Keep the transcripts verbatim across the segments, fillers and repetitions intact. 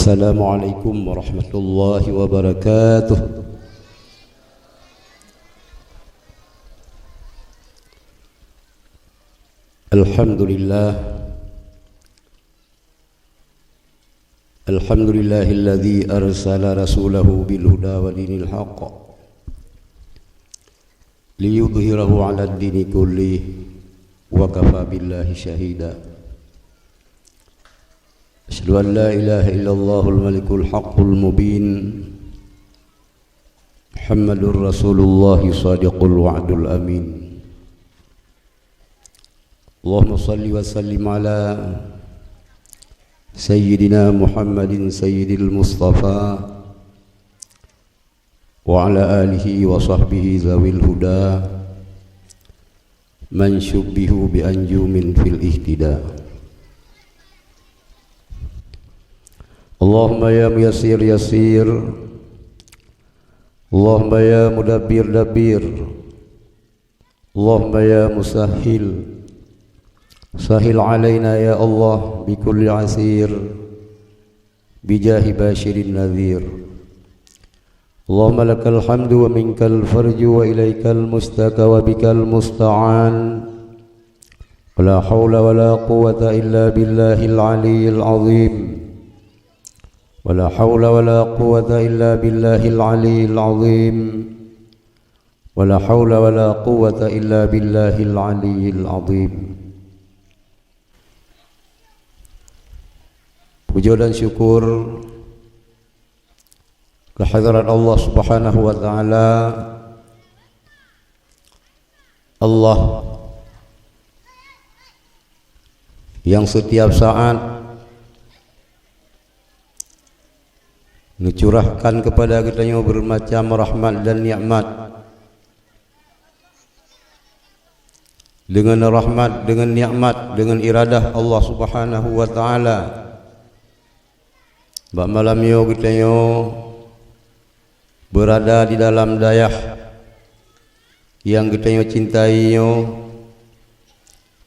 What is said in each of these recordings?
Assalamualaikum warahmatullahi wabarakatuh. Alhamdulillah. Alhamdulillahilladzi arsala rasulahu bil huda wa dinil haqq liyudhhirahu 'alad dini kullih wa kafa billahi syahida. Asyhadu an la ilaha illallahul malikul haqqul mubin. Muhammadur Rasulullah shadiqul wa'dul amin. Allahumma shalli wa sallim ala sayyidina Muhammadin sayyidil mustafa wa ala alihi wa sahbihi zawil huda man syubbihu bi anjumin fil ihtida. Allahumma ya muyassir yassir. Allahumma ya mudabbir dabbir. Allahumma ya musahhil sahhil alaina ya Allah bi kulli asir. Bijahi basyirin nadhir. Allahumma lakal hamdu wa minkal farju wa ilaikal mustaka wa bikal musta'an. Wa la haula wa la quwwata illa billahil aliyyil azim. Wa la haula wa la quwwata illa billahil aliyyil azim. Wa la haula wa la quwwata illa billahil aliyyil azim. Puja dan syukur kehadirat Allah Subhanahu wa taala. Allah yang setiap saat neucurahkan kepada geutanyoe bermacam rahmat dan nikmat. Deungon rahmat, deungon nikmat, deungon iradah Allah Subhanahu wa taala, bak malam nyoe geutanyoe beurada di dalam dayah nyang geutanyoe cintai nyoe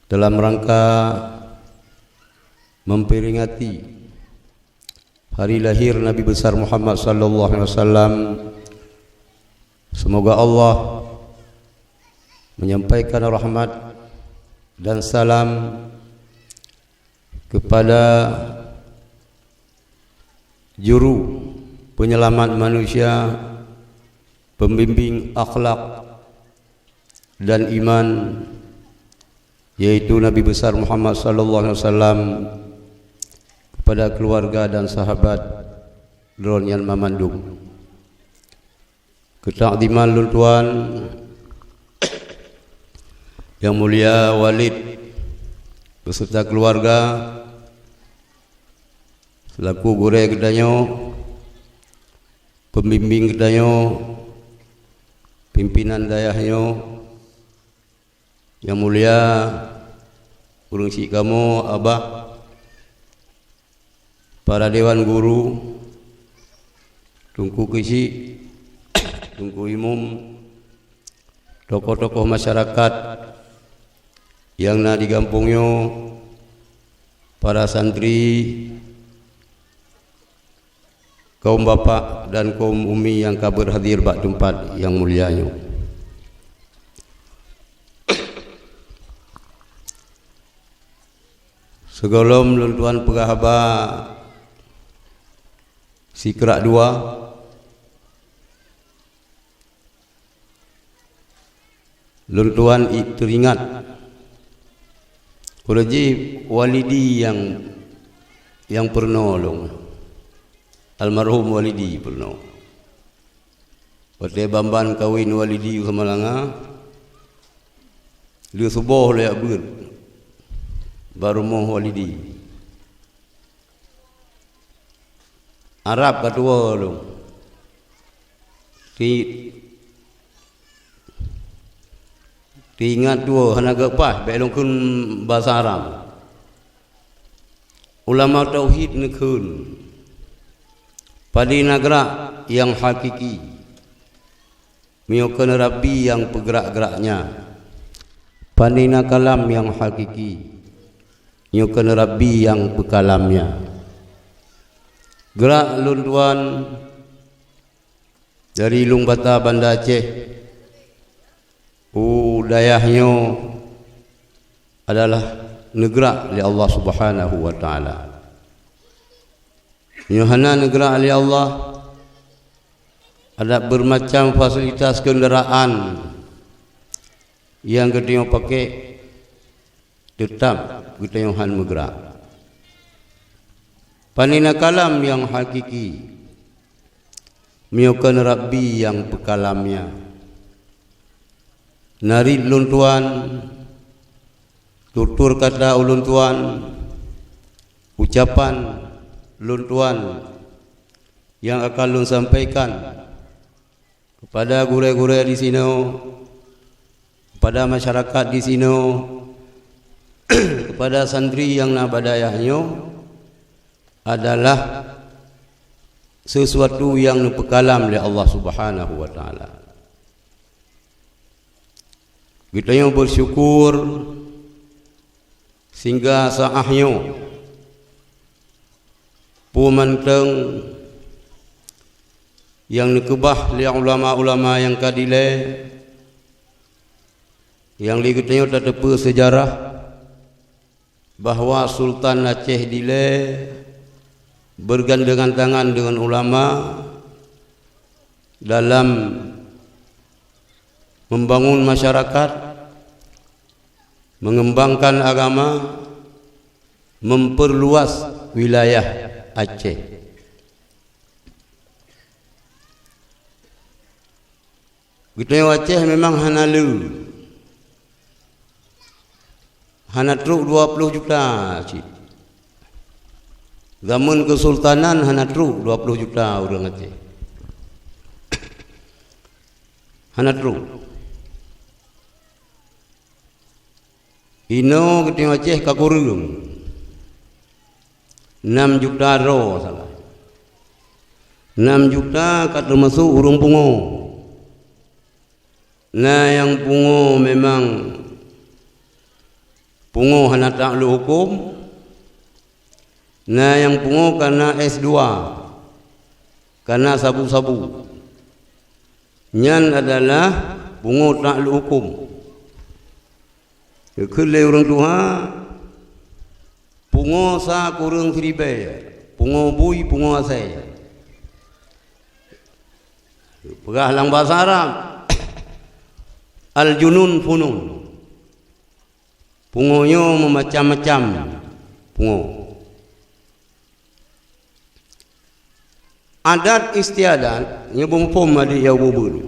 dalam rangka memperingati hari lahir Nabi besar Muhammad sallallahu alaihi wasallam. Semoga Allah menyampaikan rahmat dan salam kepada juru penyelamat manusia, pembimbing akhlak dan iman, yaitu Nabi besar Muhammad sallallahu alaihi wasallam, kepada keluarga dan sahabat droe nyan mamandum. Keutakziman lôn tuan yang mulia Walid beserta keluarga, selaku gurée geutanyoe, pembimbing geutanyoe, pimpinan dayah nyoe, yang mulia ureuëng syiek kamoe, abah, para dewan guru, teungku keuchik, teungku imum, tokoh-tokoh masyarakat yang na di gampông nyoe, para santri, kaum bapak dan kaum umi nyang ka berhadir bak teumpat nyang mulia nyoe. Sigohlom lôn tuan peugah haba sikrak dua, lôn tuan i-, teuringat, uroe jih Walidi nyang, nyang peurunoe lôn, almarhum Walidi peurunoe. Watée ban-ban kawen Walidi u Samalanga, lheueh suboh lé jak beuet bak rumoh Walidi. Arab ka tuwoe lôn. Ti-, teuingat tuwoe hana geupaih, bék lôn kheun basa Arab. Ulama tauhid neukheun, padé na grak nyang hakiki, meunyoe kon Rabbi nyang peugrak-graknya. Padé na kalam nyang hakiki, nyoe kon Rabbi nyang peukalamnya. Geurak lôn tuan dari Lueng Bata Banda Aceh u dayah nyoe adalah neugrak lé Allah Subhanahu wa Taala. Nyoe hana neugrak lé Allah, ada beurmacam fasilitas keundaraan nyang geutanyoe pakék, teutab geutanyoe han meugrak. Pane na kalam nyang hakiki, meunyoe kon Rabbi nyang peukalam nyan. Narit lôn tuan, tutur kata ulôn tuan, ucapan lôn tuan nyang akan lôn sampaikan kepada gurée-gurée di sinoe, kepada masyarakat di sinoe, kepada santri nyang na bak dayah nyoe adalah sesuatu nyang neupeukalam lé Allah Subhanahu wa Taala. Geutanyoe beusyukur sehingga saát nyoe peue mantong nyang neukeubah lé ulama-ulama nyang ka dilée, nyang lé geutanyoe tateupeue seujarah bahwa Sultan Aceh dilée bergandengan tangan dengan ulama dalam membangun masyarakat, mengembangkan agama, memperluas wilayah Aceh. Geutanyoe Aceh memang hana le, hana trok dua ploh juta cit. Zaman keusultanan hana trok dua ploh juta ureuëng Aceh. Hana trok. Inoe geutanyoe Aceh ka kureueng. Nam juta droe salah. Nam juta ka teumasok ureuëng pungo. Na nyang pungo memang pungo hana taklok huköm, na nyang pungo kana S dua, kana sabu-sabu. Nyan adalah pungo taklok huköm. Geukheun lé ureuëng tuha, pungo sa kureueng siribée, pungo bui, pungo asée. Peugah lam basa Arab, al-junun funun. Pungo nyoe meumacam-macam pungo. Adat istiadat nyoe beuphom adik nyang bubeu.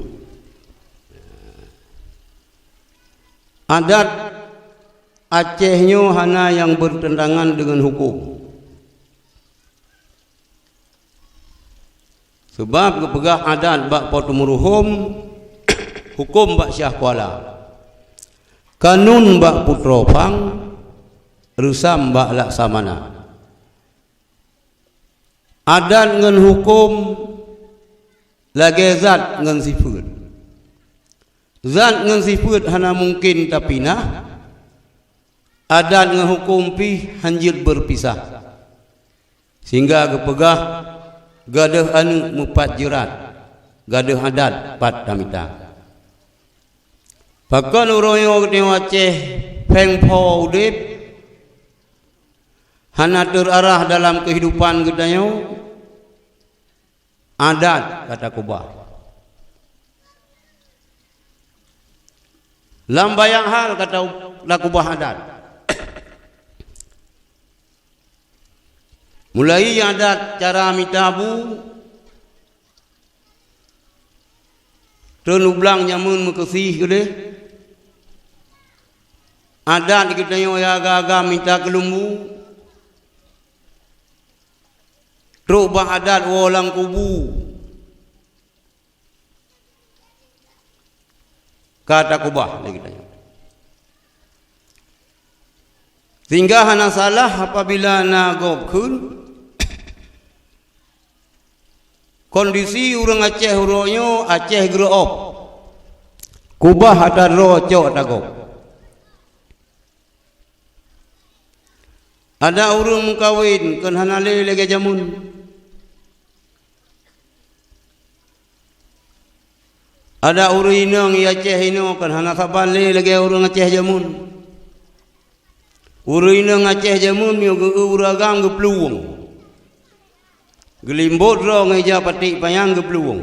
Adat Aceh nyoe hana nyang bertentangan dengan huköm. Sabab geupeugah adat bak Po Teumeuruhom, huköm bak Syiah Kuala, kanun bak Putroe Phang, reusam bak Laksamana. Adat ngon huköm lagée zat ngon sifeuet. Zat ngon sifeuet hana mungken tapinah, adat ngon huköm pih hanjeuet beurepisah. Sehingga geupeugah, gadôh aneuëk meupat jeurat, gadôh adat pat tamita. Pakon uroe nyoe geutanyoe Aceh péng pho udeb, hana teurarah dalam keuhidupan geutanyoe? Adat ka takeubah. Lam banyak hal ka ta-, takeubah adat. Mulai adat cara mita bu, treun u blang jamén meukeusi keudeh. Adat geutanyoe nyang agam-agam mita keuleumbu. Trok bak adat woe lam kubu. Ka takeubah lé geutanyoe. Sehingga hana salah apabila na gob kheun, kondisi ureuëng Aceh uroe nyoe Aceh geureuob. Kubah ata droe cok ata gob. Ada ureuëng meukawen kon hana lé lagée jamén. Adak ureuëng inong i Aceh inoe kan hana saban lé lagée ureuëng Aceh jameun. Ureuëng inong Aceh jameun meunyoe geu-eu ureuëng agam geuplueng. Geulimbot droe ngon ija paték panyang geuplueng.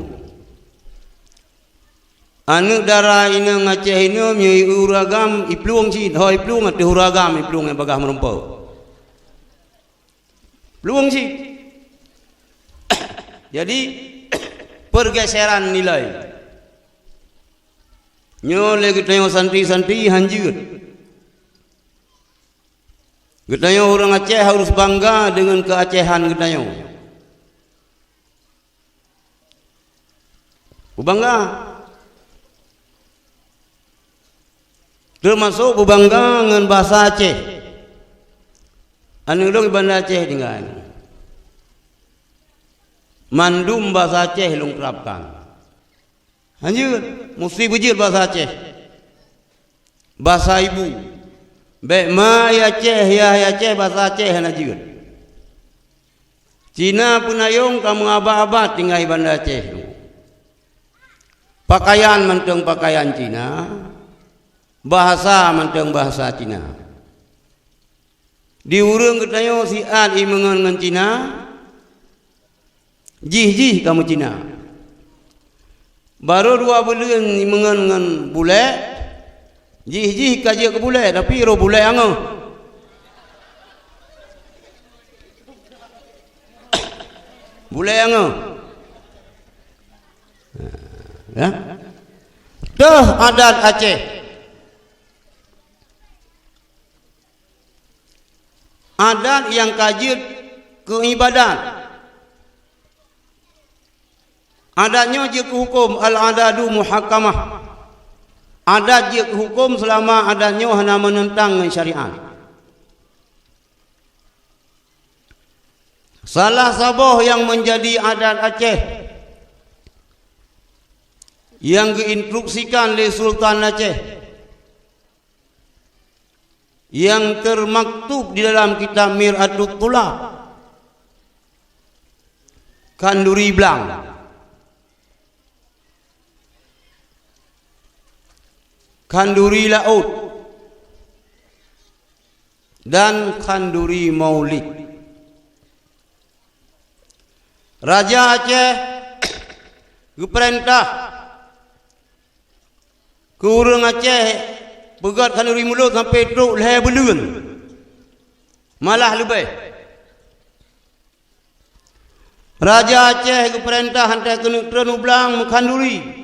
Aneuëk dara inong Aceh inoe meunyoe i-eu ureuëng agam iplueng cit, ho iplueng ateueh ureuëng agam iplueng nyang bagaih meurumpok. Plueng cit. Jadi, pergeseran nilai. Nyoe lé geutanyoe santri-santri hanjeuet. Geutanyoe ureuëng Aceh harus bangga deungon keuacehan geutanyoe. Beubangga. Teumasok beubangga ngon bahasa Aceh. Aneuëk lôn i Banda Aceh tinggai. Mandum bahasa Aceh lôn terapkan. Hanjeuet, musti beujeuet bahasa Aceh. Basa ibu. Bék ma i Aceh, yah i Aceh, basa Aceh hana jeuet. Cina peunayong ka meuabat-abat tinggai Banda Aceh. Pakaian mantong pakaian Cina, bahasa mantong bahasa Cina. Di ureuëng geutanyoe siat imeungon ngon Cina, jih-jih ka meucina. Barô dua buleuen imeungon ngon bulèe, jih-jih ka jeuet keu bulèe, tapi roh bulèe angoh. Bulèe angoh. Ya. Toh adat Aceh. Adat nyang ka jeuet keu ibadat. Adat nyoe jeuet keu huköm, al-adatu muhakkamah. Adat jeuet keu huköm seulama adat nyoe hana meunentang ngon syariat. Salah saboh nyang meunjadi adat Aceh nyang geuinstruksikan lé Sultan Aceh, nyang teumaktub di dalam kitab Mir'atut Thulab, khanduri blang, khanduri laôt, dan khanduri maulid. Raja Aceh geupeurintah keu ureuëng Aceh peugét khanduri mulod sampoe trok lhée buleuen, malah leubeh. Raja Aceh geupeurintah hana keuneuk treun u blang meukhanduri.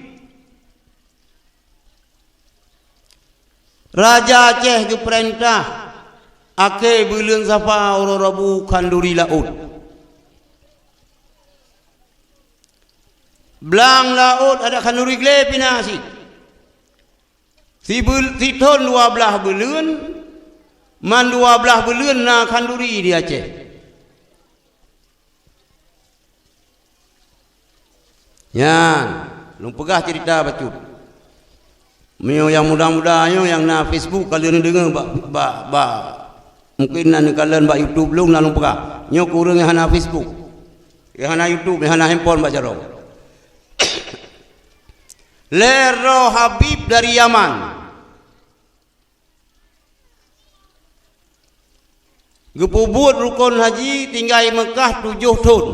Raja Aceh geupeurintah akhé buleuen Safa uroe Rabu khanduri laôt. Blang laôt adak khanduri glé pih na cit. Sibeul-, sithon dua blaih buleuen, mandua blaih buleuen na khanduri di Aceh. Nyan, lôn peugah ceurita bacut. Meunyoe nyang muda-muda nyoe nyang na Facebook, ka lheueh neudeungoe bak, bak, bak, mungken na neukalon bak YouTube lôn, na lôn peugah. Nyoe keu ureuëng nyang hana Facebook, nyang hana YouTube, nyang hana handphone bak jaroe. Lhée droe Habib dari Yaman. Geupeubuet rukon haji tinggai Meukah tujoh thon.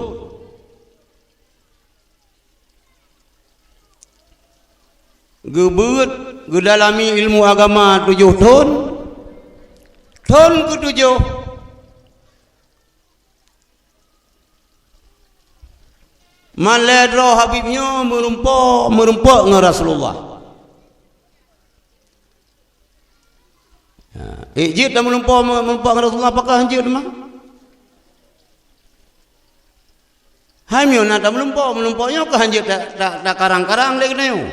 Geubeuet geudalami ilmu agama tujoh thon. Thon keutujoh, man lhée droe Habib nyoe meurumpok, meurumpok ngon Rasulullah. Ha, ék jeuet tameulumpo, meulumpo ngon Rasulullah, pakon han jeuet teuma? Hai meunyoe na tameulumpo, meulumpo nyoe ka han jeuet ta, ta, takarang-karang lé geutanyoe.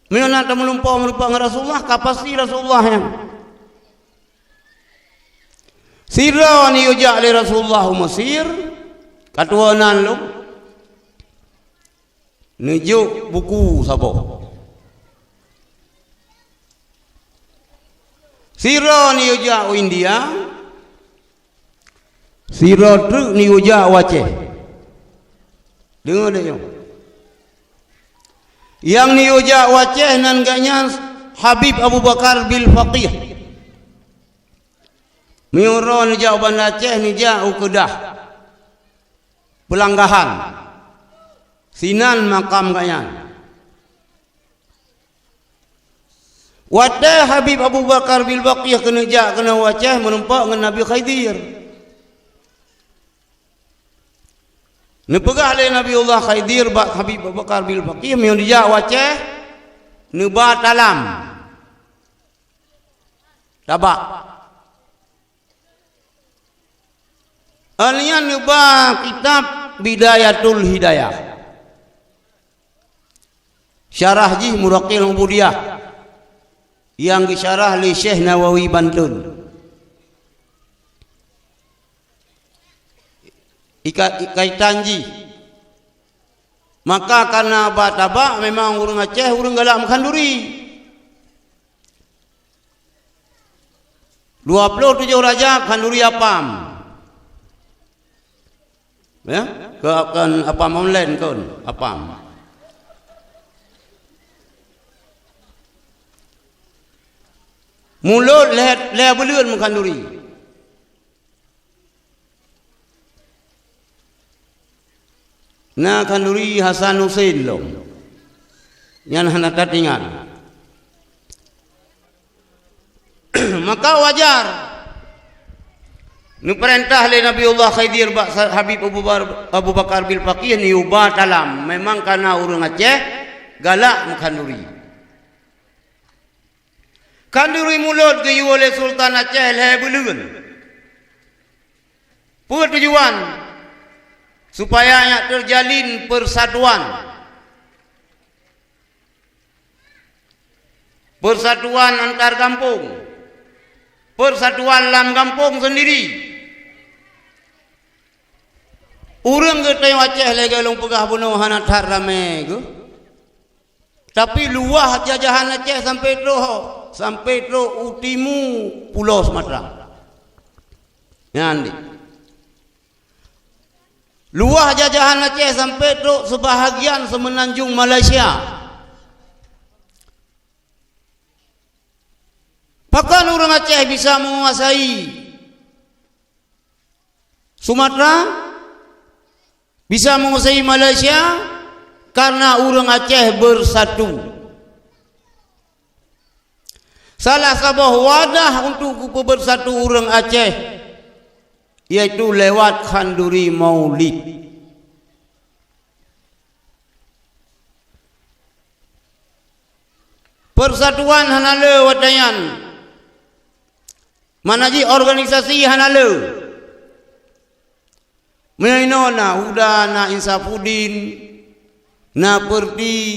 Meunyoe na tameulumpo, meulumpo ngon Rasulullah, ka pasti Rasulullah nyan. Sidroe neuyue jak lé Rasulullah u Mesir, ka tuwoe nan lom. Neujok buku saboh. Sidroe neuyue jak u India, sidroe treuk neuyue jak u Aceh. Deungoe lé nyoe. Nyang neuyue jak u Aceh nan geuhnyan Habib Abu Bakar Bil Faqih. Meunyoe droe neujak u Banda Aceh, neujak u Keudah, Peulanggahan. Sinan makam geuhnyan. Watée Habib Abu Bakar Bil Faqih keuneuk jak keunoe u Aceh meurumpok ngon Nabi Khidir. Neupeugah lé Nabiullah Khidir bak Habib Abu Bakar Bil Faqih, meunyoe neujak u Aceh, neuba talam. Tabak. Alheuh nyan neuba kitab Bidayatul Hidayah. Syarah jih Muraqil Ubudiyah nyang geusyarah lé Syekh Nawawi Banten. Ika-, kaitan jih. Maka kareuna ba tabak memang ureuëng Aceh ureuëng galak meukhanduri. Dua ploh tujoh Rajab khanduri apam. Ya, ke, kon apam online kon, apam. Mulod lhée, lhée buleuen meukhanduri. Na khanduri Hasan Husein lom. Nyan hana tatingat. Maka wajar neupeurintah lé Nabiullah Khidir bak sa-, Habib Abu Bar-, Abu Bakar Bil Faqih neuyue ba talam. Memang kareuna ureuëng Aceh galak meukhanduri. Khanduri mulod geuyue lé Sultan Aceh lhée buleuen. Peue tujuan? Supaya nyak teujalin persatuan. Persatuan antar gampông. Persatuan lam gampông sendiri. Ureuëng geutanyoe Aceh lagée lôn peugah bunoe hana that ramé geuh. Tapi luwah jajahan Aceh sampai trok, sampai trok u timu Pulo Sumatra. Nyan di. Luwah jajahan Aceh sampai trok seubahagian seumeunanjong Malaysia. Pakon ureuëng Aceh bisa menguasai Sumatra, bisa menguasai Malaysia? Karena ureuëng Aceh bersatu. Salah saboh wadah untuk geupeubersatu ureuëng Aceh, yaitu lewat khanduri maulid. Persatuan hana le watée nyan. Mana jih organisasi hana le. Meunyoe inoe na Huda, na Insafuddin, na Peureutih,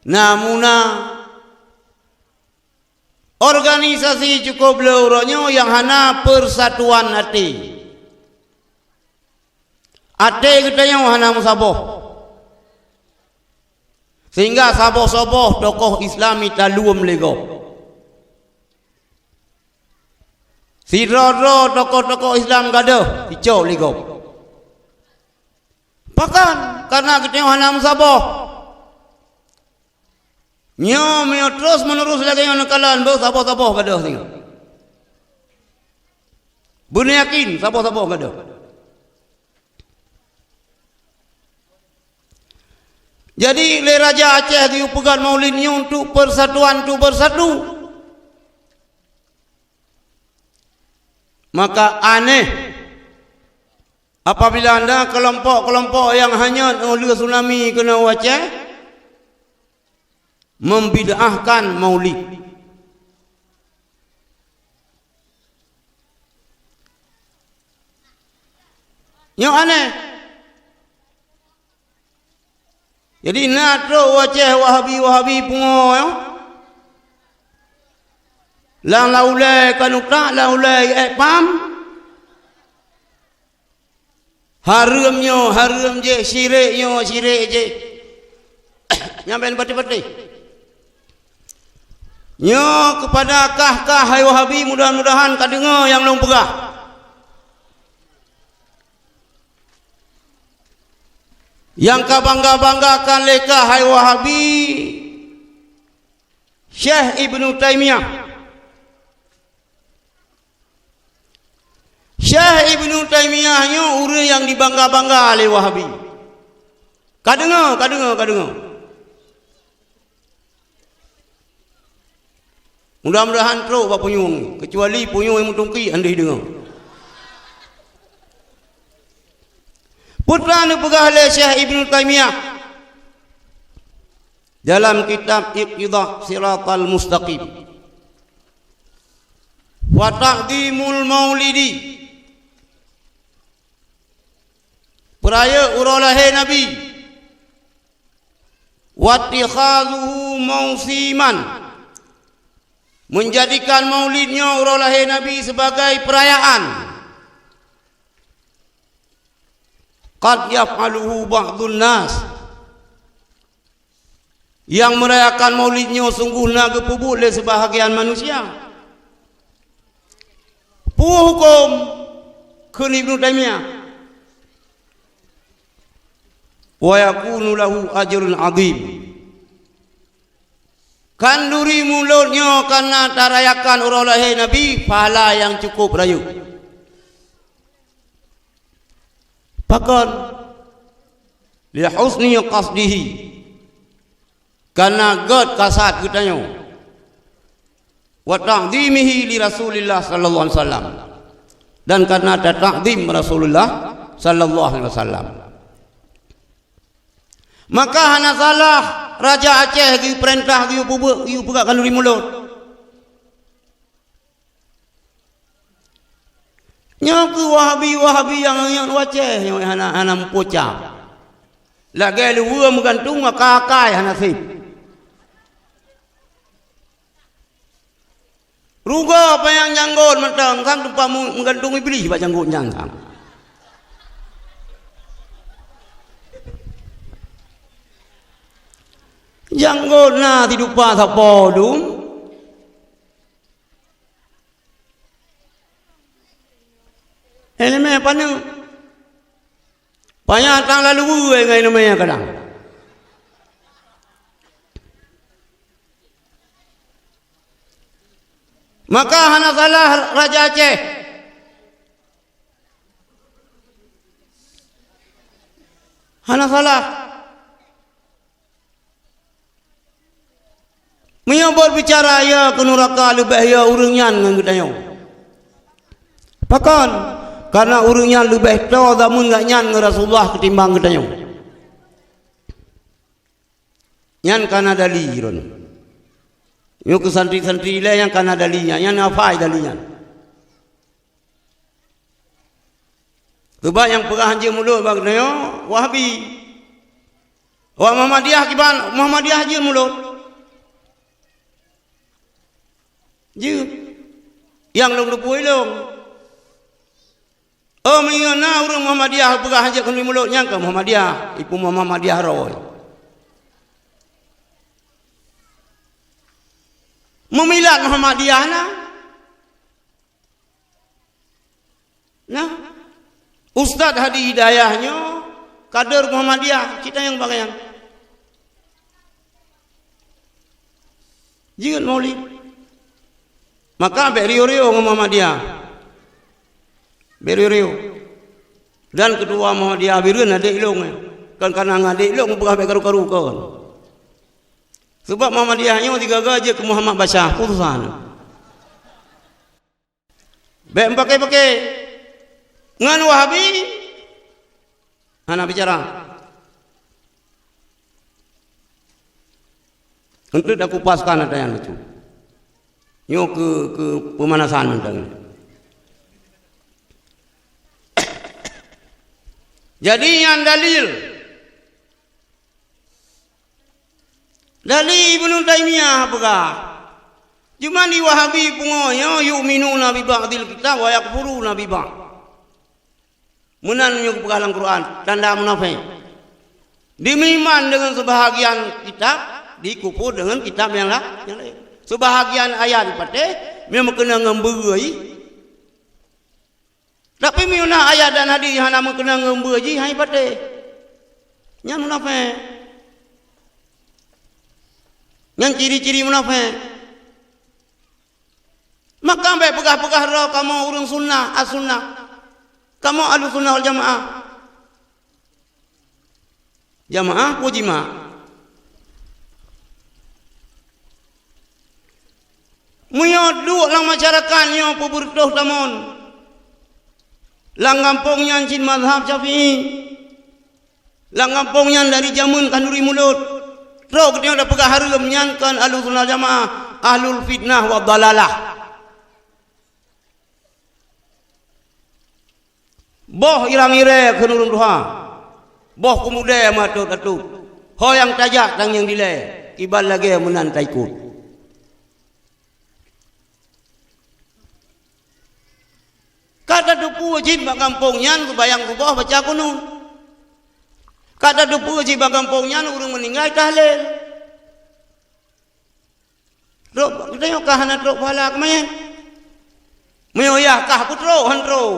na Muna. Organisasi cukup le uroe nyoe nyang hana persatuan até. Até geutanyoe hana meusaboh. Sehingga saboh-saboh tokoh Islam italeuem lé gob. Sidroe-droe tokoh-tokoh Islam gadôh icok lé gob. Pakon? Karena geutanyoe hana meusaboh. Nyoe meunyoe terus menerus lagée nyoe neukalon, beuh saboh-saboh gadôh singoh. Beuneuyakin saboh-saboh gadôh. Jadi lé Raja Aceh geuyue peugét maulid nyoe untuk persatuan, untuk bersatu. Maka aneh apabila na kelompok-kelompok nyang hanyot óh lheueh tsunami keunoe u Aceh membid'ahkan maulid. Nyoe aneh. Jadi na trok u Aceh Wahabi-Wahabi pungo nyoe. Lam laulée ka nutak, lam laulée ék pam. Hareuem nyoe, hareuem jih, syirék nyoe, syirék jih. Nyan ban patéh-patéh. Nyoe keupada kah-kah hai Wahabi, mudah-mudahan ka deungoe nyang lôn peugah. Nyang ka bangga-banggakan lé kah hai Wahabi, Syekh Ibnu Taimiyah. Syekh Ibnu Taimiyah nyoe ureuëng nyang dibangga-bangga lé Wahabi. Ka deungoe, ka deungoe, ka deungoe. Mudah-mudahan trok bak punyueng, keucuali punyueng nyang meutungki andeh deungoe. Peue neupeugah lé Syekh Ibnu Taimiyah dalam kitab Iqtidah Siratal Mustaqim, "Wa ta'dhimul maulidi," peurayeuk uroe lahé Nabi, "wattikhadhuhu mausiman," menjadikan maulid nyoe uroe lahé Nabi sebagai peurayaan. "Qad yaf'aluhu ba'dhun nas," nyang meurayakan maulid nyoe sunggoh na geupeubuet lé seubahagian manusia. Peue huköm? Kheun Ibnu Taimiyah, "Wa yakunu lahu ajrun azim." Khanduri mulod nyoe kana tarayakan uroe lahé Nabi, pahala nyang cukup rayeuk. Pakon? "Li husni qasdihi," kana gét kasad geutanyoe, "wa ta'dhimihi li Rasulillah sallallahu alaihi wasallam," dan kana tatakzim Rasulullah sallallahu alaihi wasallam. Maka hana salah Raja Aceh geupeurintah geuyue peubuet, geuyue peugah khanduri mulod. Nyoe keuh Wahabi-Wahabi nyang, nyang u Aceh nyoe hana, hana meupucam. Lagée luweue meugantung akai-akai hana sép. Rugoe panyang janggot mantong, kan teumpat meu-, meugantung Iblih bak janggot nyan kan. Janggot na sidupa sapo dum. Iéleumé paneuk. Panyang tang lalu ngon iéleumé kadang. Maka hana salah Raja Aceh. Hana salah. Meunyoe beubicara ya keu nuraka leubeh ya ureuëng nyan ngon geutanyoe. Pakon? Karena ureuëng nyan leubeh toe zameun geuh nyan ngon Rasulullah keutimbang geutanyoe. Nyan kana dali droeneuh. Nyoe keu santri-santri ilée nyang kana dali nyan, nyan hafai dali nyan. Sebab nyang peugah hanjeuet mulod bak geutanyoe Wahabi. Awak Muhammadiyah kiban, Muhammadiyah jeuet mulod. Jeuet. Nyang lôn teupeue ilôn. Oh, meunyoe na ureuëng Muhammadiyah peugah hanjeuet keu mulod, nyang keu Muhammadiyah, ipeue Muhammadiyah roh. Meumilat Muhammadiyah na. Nah, Ustaz Hadi Hidayah nyoe kader Muhammadiyah, cit tanyong bak nyan. Jeuet Maulid. Maka bék rio-rio ngon Muhammadiyah. Bék rio-rio. Dan ketua Muhammadiyah Bireuen adék lôn, eh. Kon kana ngon adék lôn peugah bék karu-karu kon. Sebab Muhammadiyah nyoe sigaga jeuet keu Muhammad Basyar, putusan. Bék meupaké-paké ngon Wahabi, hana bicara. Enteuk takupaskan ata nyan lucu. Nyoe keu, keu pemanasan mantong. Jadi nyan dalil. Dari Ibnu Taimiyah peugah, cuma di Wahabi pungo nyoe yu'minuna bi ba'dil kitab wa yakfuruna bi ba'd. Meunan nyoe geupeugah lam Quran, tanda munafék. Dimeuiman deungon seubahagian kitab, dikufur deungon kitab nyang la-, nyang laén. Seubahagian ayat dipatéh, meunyoe meukeunong ngon beureuy, Tapi meunyoe na ayat dan hadis hana meukeunong ngon beureuy jih, hai patéh. Nyan munafék. Nyan ciri-ciri munafék. Maka bék peugah-peugah droe kamoe ureuëng sunnah, as-sunnah. Kamoe ahlu sunnah wal jamaah. Jamaah peue jih mak? Meunyoe duek lam masyarakat nyoe peubeureutoh tamong, lam gampông nyan cit mazhab Syafi'i, lam gampông nyan dari jameun khanduri mulod, trok geutanyoe tapeugah hareuem, nyan kon ahlu sunnah jamaah, ahlul fitnah wa dalalah. Boh irang-irée kheun ureuëng tuha, boh keumudée meuatot-atot. Ho nyang tajak tangieng dilée, kiban lagée meunan taikot. Ka tateupeue jih bak gampông nyan geubayang suboh baca kunut. Ka tateupeue jih bak gampông nyan ureuëng meuninggai tahlil. Trok, geutanyoe ka hana trok pahala keumaén. Meunyoe yah kah peutrok, han trok.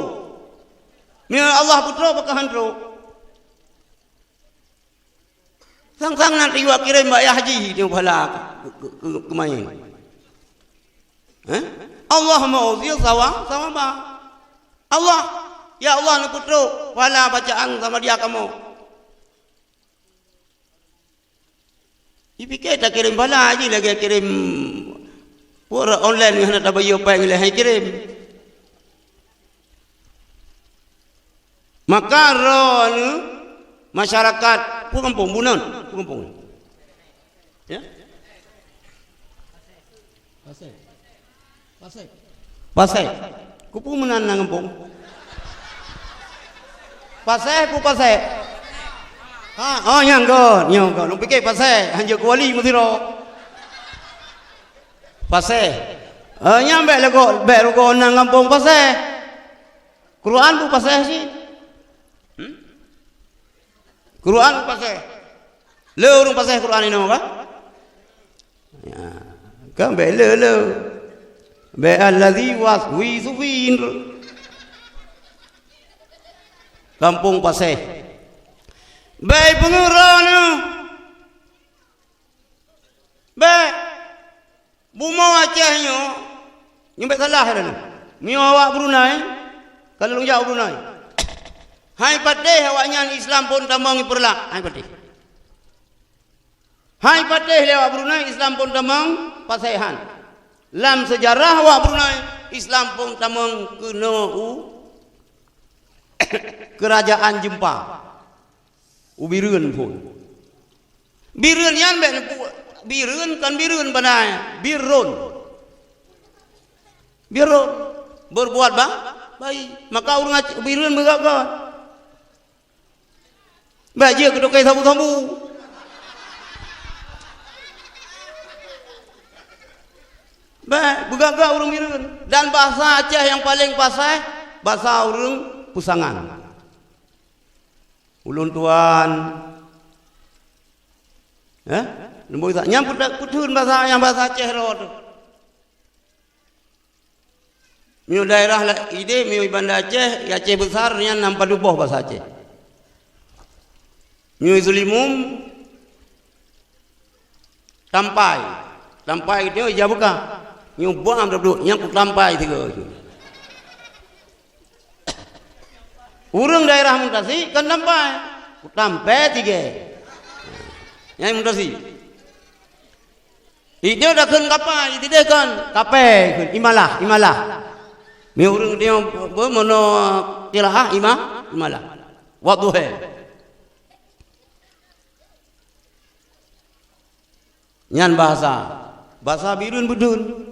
Meunyoe Allah peutrok, pakon han trok. Sang-sang na tiwa kirém bak yah jih nyoe pahala keu-, keu-, keu-, keumaén. Eh? Allah meuuzie sawa, sawa ba. Allah, ya Allah, neupeutrok pahala bacaan sama dia kamoe. Jipike takirém pahala jih lagée kirém pura online nyang hana tabayeue péng lé hai kirém. Maka droeneuh masyarakat peue gampông bunoe, peue gampông. Ya? Pasé. Pasé. Keupeue meunan na gampông? Pasé peue pasé? Ha, oh nyang gon, nyang gon. Lôn pike pasé, hanjeuet kuali meusidroe. Pasé. Eh, nyang bék lagoe, bék rugoe nan gampông pasé. Quran peue pasé cit? Hmm? Quran peue pasé? Le ureuëng pasé Quran inoe ka? Ya, kan bék le-le. Bék allazi waswisu fi gampông pasé. Bék peungeurah nyoe. Bék. Bumoe Aceh nyoe, nyoe bék salah lagée nyoe. Meunyoe awak Brunei, ka lôn jak Brunei. Hai patéh awaknyan Islam phon tamong ipeurlak, hai patéh. Hai patéh lé awak Brunei Islam phon tamong pasé han. Lam seujarah awak Brunei Islam phon tamong keunoe u keurajaan jeumpa. U Bireuen phon. Bireuen nyan bék neupeu-, Bireuen kon Bireuen bana, Birun. Birun. Berbuat ba-, baik. Maka ureuëng Aceh Bireuen beugagah. Bék jeuet keu toke sabu-sabu. Bék, beugagah ureuëng Bireuen. Dan bahasa Aceh nyang paleng pasé, bahasa ureuëng Peusangan. Ulôn tuan. Eh? Lôn bak nyang peuta-, peutheun bahasa, nyang bahasa Aceh roh teuh. Meunyoe daerah la-, idéh, meunyoe i Banda Aceh, i Aceh Besar, nyan na padub boh bahasa Aceh. Meunyoe i Sulimum, tampai. Tampai geutanyoe ija beukah. Nyoe buang duduk, nyang kutampai tiga. Ureuëng daerah Muntasik kan tampai. Kutampai tiga. Nyang Muntasik. Idéh dah kheun kapai, idéh kan kapai kheun, imalah, imalah. Meunyoe ureuëng dia be-, meunoe qiraah ima-, imalah. Wadduha. Nyan bahasa. Bahasa Bireuen beudun.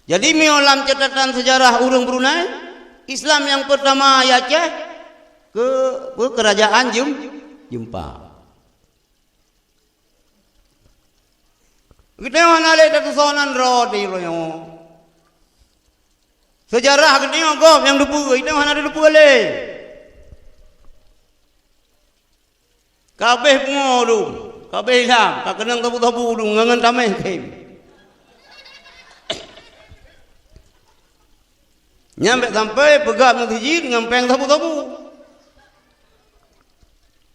Jadi, meunyoe lam catatan seujarah ureuëng Brunei, Islam nyang peurtama i Aceh keu, keu keurajaan Jem-, Jeumpa. Geutanyoe hana lé tatusoe nan droe di uroe nyoe. Seujarah geutanyoe gob nyang teupeue, geutanyoe hana teupeue lé. Ka abéh pungo dum, ka abéh ilham, ka keunong sabu-sabu dum ngon, ngon tameh khem. Nyan bék sampai peugah meuseujid ngon péng sabu-sabu.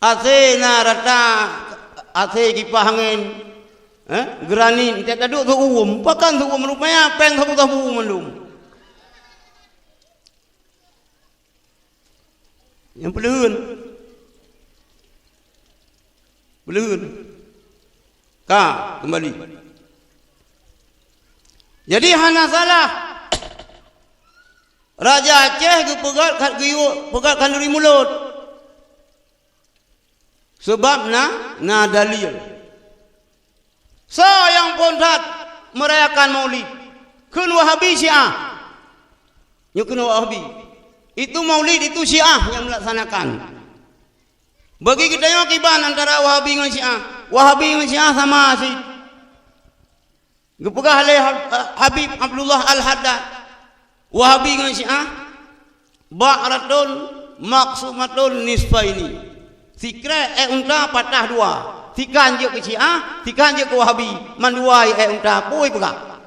Asèe na rata, asèe kipah angén, eh, geurani, enteuk taduek seuuem, pakon seuuem, rupanya péng sabu-sabu mandum. Nyang peuleuheuen. Peuleuheuen. Ka, keumbali. Jadi, hana salah. Raja Aceh geupeugöt kha-, geuyue peugöt khanuri mulod. Sabab na, na dalil. Soe nyang phon that meurayakan Maulid? Kheun Wahabi, Syiah. Nyoe kheun Wahabi. Itu Maulid, itu Syiah nyang meulaksanakan. Bagi geutanyoe kiban antara Wahabi ngon Syiah. Wahabi ngon Syiah sama cit. Geupeugah lé Hab-, Habib Abdullah Al-Haddad, Wahabi ngon Syiah, ba'ratun maqsumatun nisfaini. Sikrek ék unta patah dua. Sikan jeuet keu Syiah, sikan jeuet keu Wahabi. Mandua ék unta, peue peugah.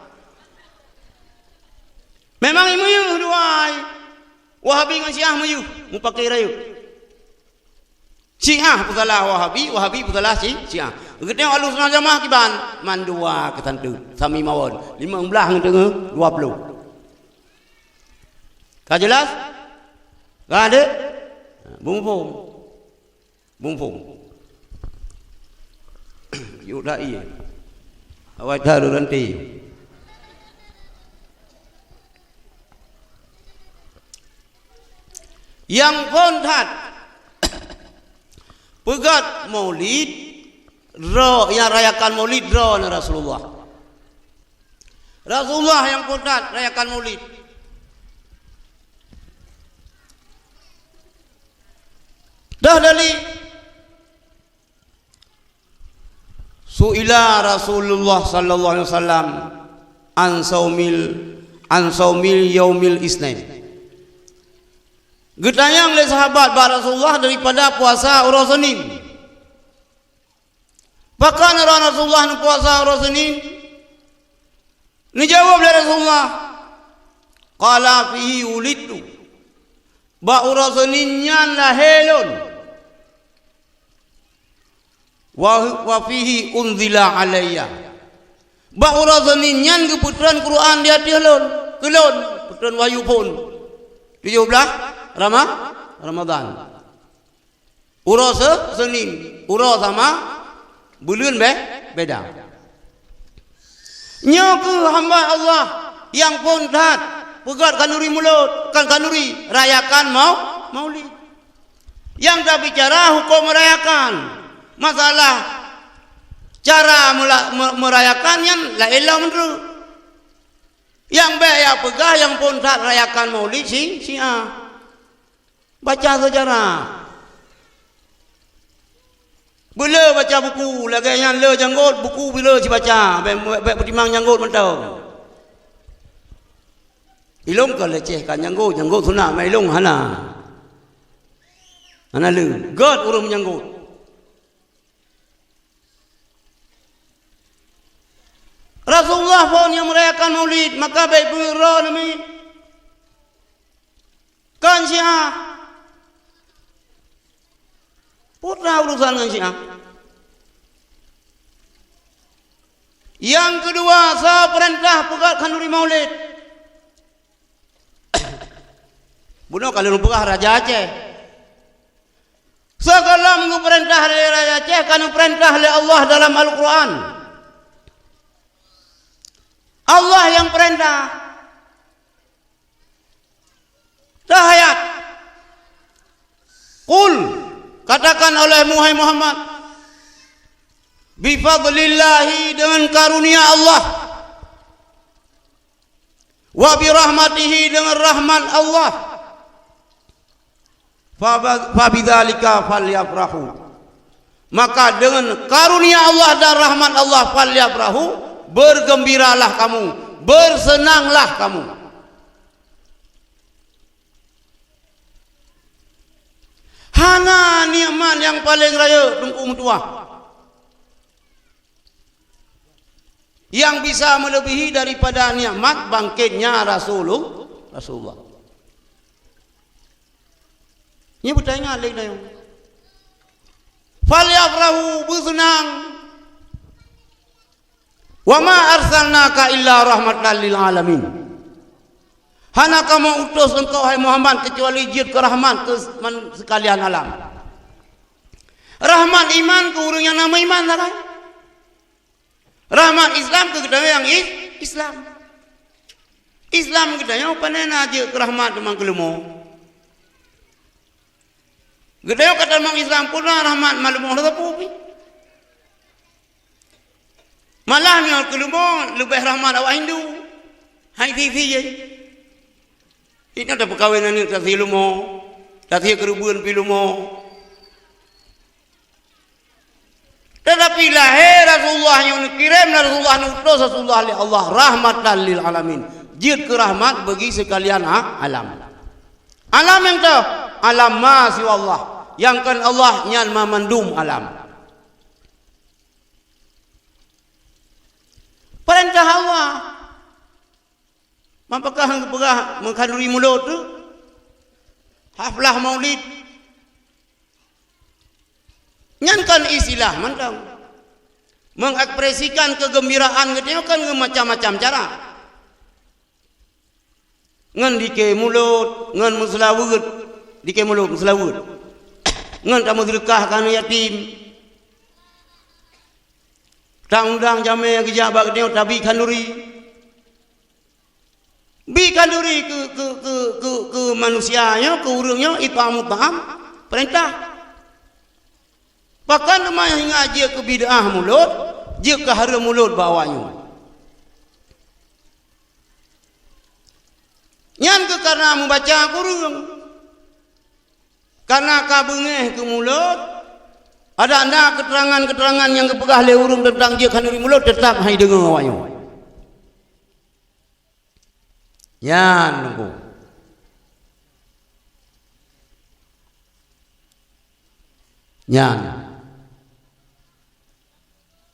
Memang meuyeuh dua. Wahabi ngon Syiah meuyeuh, mupakè rayeuk. Syiah peusalah Wahabi, Wahabi peusalah Syi-, Syiah. Geutanyoe Ahlussunnah Jamaah kiban, mandua keusanteut, sami mawon. Limong blaih ngon teungoh, dua ploh. Ka jeulaih? Ka deuh? Beuphom. Beuphom. Yuk dak ié. Awai that ranté. Nyang phon that peugöt Maulid, droe nyang rayakan Maulid droeneuh Rasulullah. Rasulullah nyang phon that rayakan Maulid. Dah dari Su'ila Rasulullah sallallahu alaihi wasallam an saumil, an saumil yaumil isnain. Geutanyong lé sahabat bak Rasulullah daripada puasa uroe Senin. Pakon Rasulullah neupuasa uroe Senin? Neujaweueb lé Rasulullah, "Qala fihi wulidtu." Bak uroe Senin nyan lahé lôn. Wa, wa fihi unzila alayya. Bak uroe Senin nyan geupeutron Quran di ateueh lôn, keu lôn, peutron wahyu phon. Tujoh blaih Rama-, Ramadan. Uroe Se-, Senin, uroe sama, buleuen be-, beda. Nyoe kheueh hamba Allah nyang phon that peugöt khanuri mulod, kon khanuri, rayakan mau-, Maulid. Nyang tabicara huköm meurayakan. Masalah cara meula-, me-, meurayakan nyan laén lom meunurot. Nyang bék jak peugah nyang phon that rayakan Maulid Syi-, Syiah. Baca seujarah. Beu le baca buku, lagèe nyan le janggot, buku beu le sibaca, bék, bék peutimang janggot mantong. Ilong ka lecehkan janggot, janggot sunat, ma ilong hana. Hana le, gèt ureueng meujanggot. Rasulullah phon nyang meurayakan Maulid, maka bék peue uroe namiet. Kon Syiah. Peue na urusan ngon Syiah? Nyang keudua, soe peurintah peugöt khanuri Maulid? Bunoe ka lheueh peugah Raja Aceh. Sigohlom geupeurintah lé Raja Aceh, ka neupeurintah lé Allah dalam Al-Qur'an. Allah nyang peurintah. Tahayat. Qul, katakan olehmu, hai Muhammad, "Bifadlillahi," dengan karunia Allah, "wa birahmatihi," dengan rahmat Allah, "fa-, fabidzalika falyafrahu." Maka dengan karunia Allah dan rahmat Allah, "falyafrahu," bergembiralah kamu, bersenanglah kamu. Hana nikmat nyang paleng rayeuk Teungku meutuah nyang bisa meuleubèhi daripada nikmat bangkitnya Rasulu-, Rasulullah. Nyoe beutaingat lé geutanyoe. Falyafrahu, beuseunang. Wa ma arsalnaka illa rahmatan lil alamin. Hana kamoe utus engkau, hai Muhammad, keucuali jeuet keu rahmat keu man-, seukalian alam. Rahmat iman keu ureuëng nyang na meuiman sagai. Rahmat Islam keu geutanyoe nyang is-, Islam. Islam geutanyoe pane na jeuet keu rahmat teuma keu leumo. Geutanyoe ka tamong Islam pun na rahmat, maleumo sapeue pih. Malah nyoe keu leumo leubeh rahmat awak Hindu. Hai sisi jih. Inong tapeukawen aneuk tasi leumo, tasi keureubeuen pih leumo. Tetapi lahé Rasulullah nyoe, neukirém Rasulullah, neuutus Rasulullah lé Allah rahmatan lil alamin. Jeuet keu rahmat bagi seukalian a-, alam. Alam nyang toh, alam ma siwa Allah. Nyang kon Allah nyan ma mandum alam. Peurintah Allah. Apakah geupeugah meukhanduri mulod tu? Haflah maulid. Nyan kan istilah mantong. Mengekspresikan kegembiraan geutanyoe kan geumacam-macam cara. Ngon dikée mulod, ngon meuseulaweuet, dikée mulod meuseulaweuet. Ngon tameuseudeukah keu aneuk yatim. Taundang jamé geujak bak geutanyoe tabi khanduri. Bi khanduri keu, keu, keu, keu, keu manusia nyoe, keu ureuëng nyoe, it'amu ta'am, peurintah. Pakon teuma hingga jeuet keu bid'ah mulod, jeuet keu hareuem mulod bak awak nyoe. Nyan keuh karena meubaca kureueng. Karena ka beungéh keu mulod, adak na keuteurangan-keuteurangan nyang geupeugah lé ureuëng teuntang jeuet khanduri mulod, teutab han jideungoe awak nyoe. Nyan Teungku. Nyan.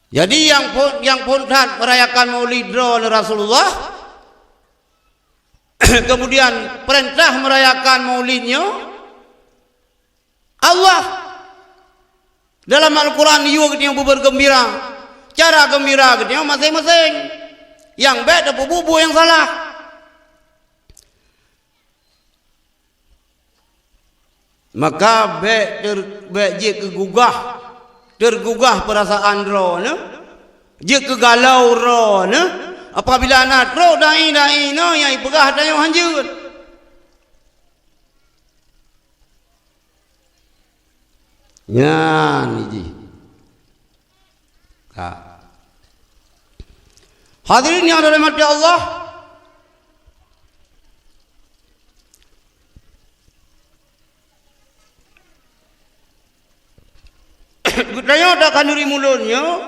Jadi nyang phon, nyang phon that merayakan maulid droe lé Rasulullah, kemudian peurintah merayakan maulid nyoe, Allah. Dalam Al-Quran yue geutanyoe beubergembira. Cara gembira geutanyoe maséng-maséng. Nyang bék tapeubuet-buet nyang salah. Maka bék ter-, bék jeuet keu gugah, teugugah peurasaan droeneuh, jeuet keu galau droeneuh, apabila na trok dai-dai nyoe nyang jipeugah tanyoe hanjeuet. Nyan jih. Ka. Hadirin nyang dirahmati Allah, geutanyoe takhanduri mulod nyoe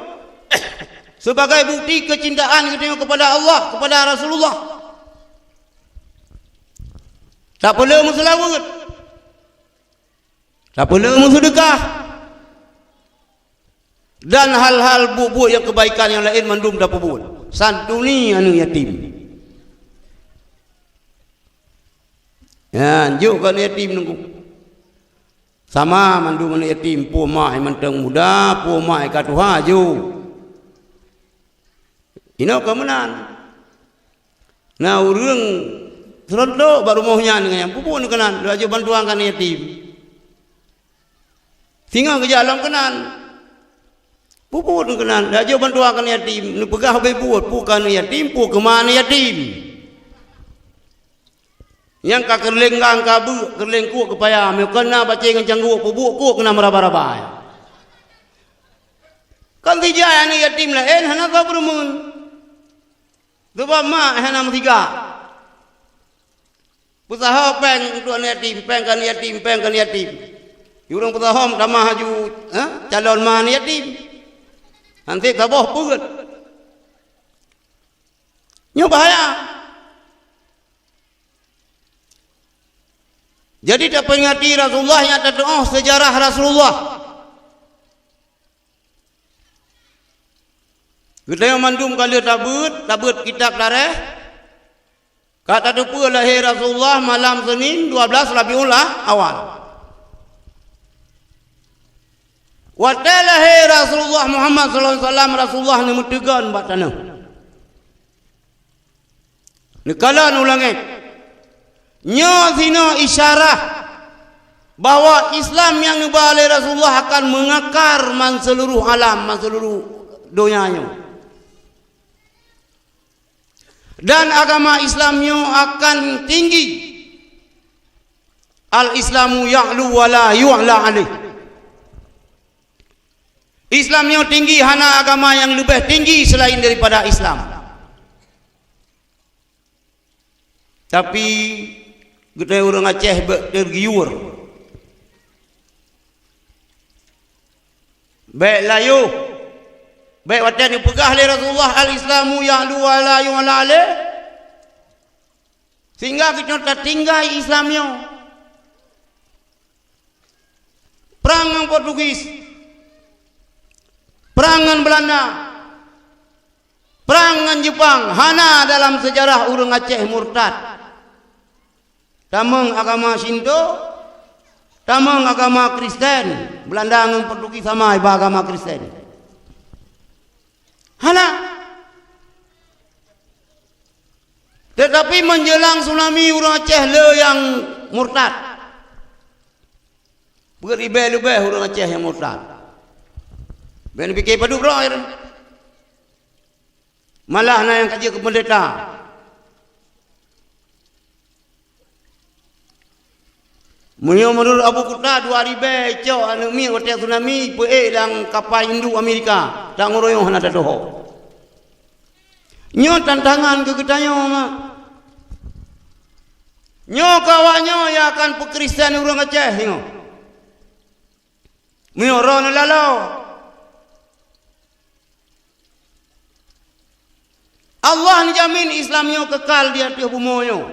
sebagai bukti kecintaan geutanyoe kepada Allah, kepada Rasulullah. Tapeuleueh meuseulaweuet. Tapeuleueh meuseudeukah. Dan hal-hal buet-buet nyang keubaikan nyang laén mandum tapeubuet. Santuni aneuk yatim. Nyan, jok keu aneuk yatim Teungku. Sama mandum aneuk yatim, peue mak nyang mantong muda, peue mak nyang ka tuha, jok. Inoe ka meunan. Na ureuëng seureuntôk bak rumoh nyan ngon nyan, peubuet keunan, laju bantuan keu aneuk yatim. Singoh geujak lom keunan, peubuet keunan, laju bantuan keu aneuk yatim. Neupeugah ubé buet, peue keu aneuk yatim, peue keu ma aneuk yatim. Nyang ka keureuléng gang ka beuk, keureuléng kuek keupaya, meukon na bacé ngon canggôk, peubuet kuek keunan meuraba-raba. Kon sijai aneuk yatim laén hana soe peureumeun. Sabab mak hana meusiga. Peusaho péng untuk aneuk yatim, péng keu aneuk yatim, péng keu aneuk yatim. Ureuëng peusaho meutamah laju, eh, calon ma aneuk yatim. Hanté saboh peuet. Nyoe bahaya. Jadi taperingati Rasulullah nyang tatuoh seujarah Rasulullah. Geutanyoe mandum ka lheueh tabeuet, tabeuet kitab taréh. Ka tateupeue lahé Rasulullah malam Seunin dua belas Rabiul Awal. Watée lahé Rasulullah Muhammad sallallahu alaihi wasallam, Rasulullah neumeuteugon bak tanoh. Neukalon u langét. Nyoe sinoe isyarah bahwa Islam nyang neuba lé Rasulullah akan meungakar man seuluruh alam, man seuluruh donya nyoe. Dan agama Islam nyoe akan tinggi. Al-Islamu ya'lu wa la yu'la alaih. Islam nyoe tinggi, hana agama nyang leubeh tinggi selain daripada Islam. Tapi, geutanyoe ureuëng Aceh bék teugiur. Bék layôh. Bék watée neupeugah lé Rasulullah, "Al-Islamu ya'lu wa la yu'la alaih." Sehingga geutanyoe tatinggai Islam nyoe. Prang ngon Portugis, prang ngon Belanda, prang ngon Jepang, hana dalam seujarah ureuëng Aceh murtad. Tamong agama Shinto, tamong agama Kristen. Belanda ngon Portugis sama iba agama Kristen. Hana. Teutapi meunjeulang tsunami ureuëng Aceh le nyang murtad. Beuet ribée leubeh ureuëng Aceh nyang murtad. Bék neupike padub droe. Malah na nyang ka jeuet keu peundeta. Meunyoe meunurot Abu Kuta, dua ribée cok aneuëk miet watée tsunami peuék lam kapa induk Amerika, tanggong royong hana tatuho. Nyoe tantangan keu geutanyoe, mak. Nyoe keu awaknyoe nyang akan peukristen ureuëng Aceh nyoe. Meunyoe roh neulalo, Allah neujamin Islam nyoe keukal di ateueh bumoe nyoe,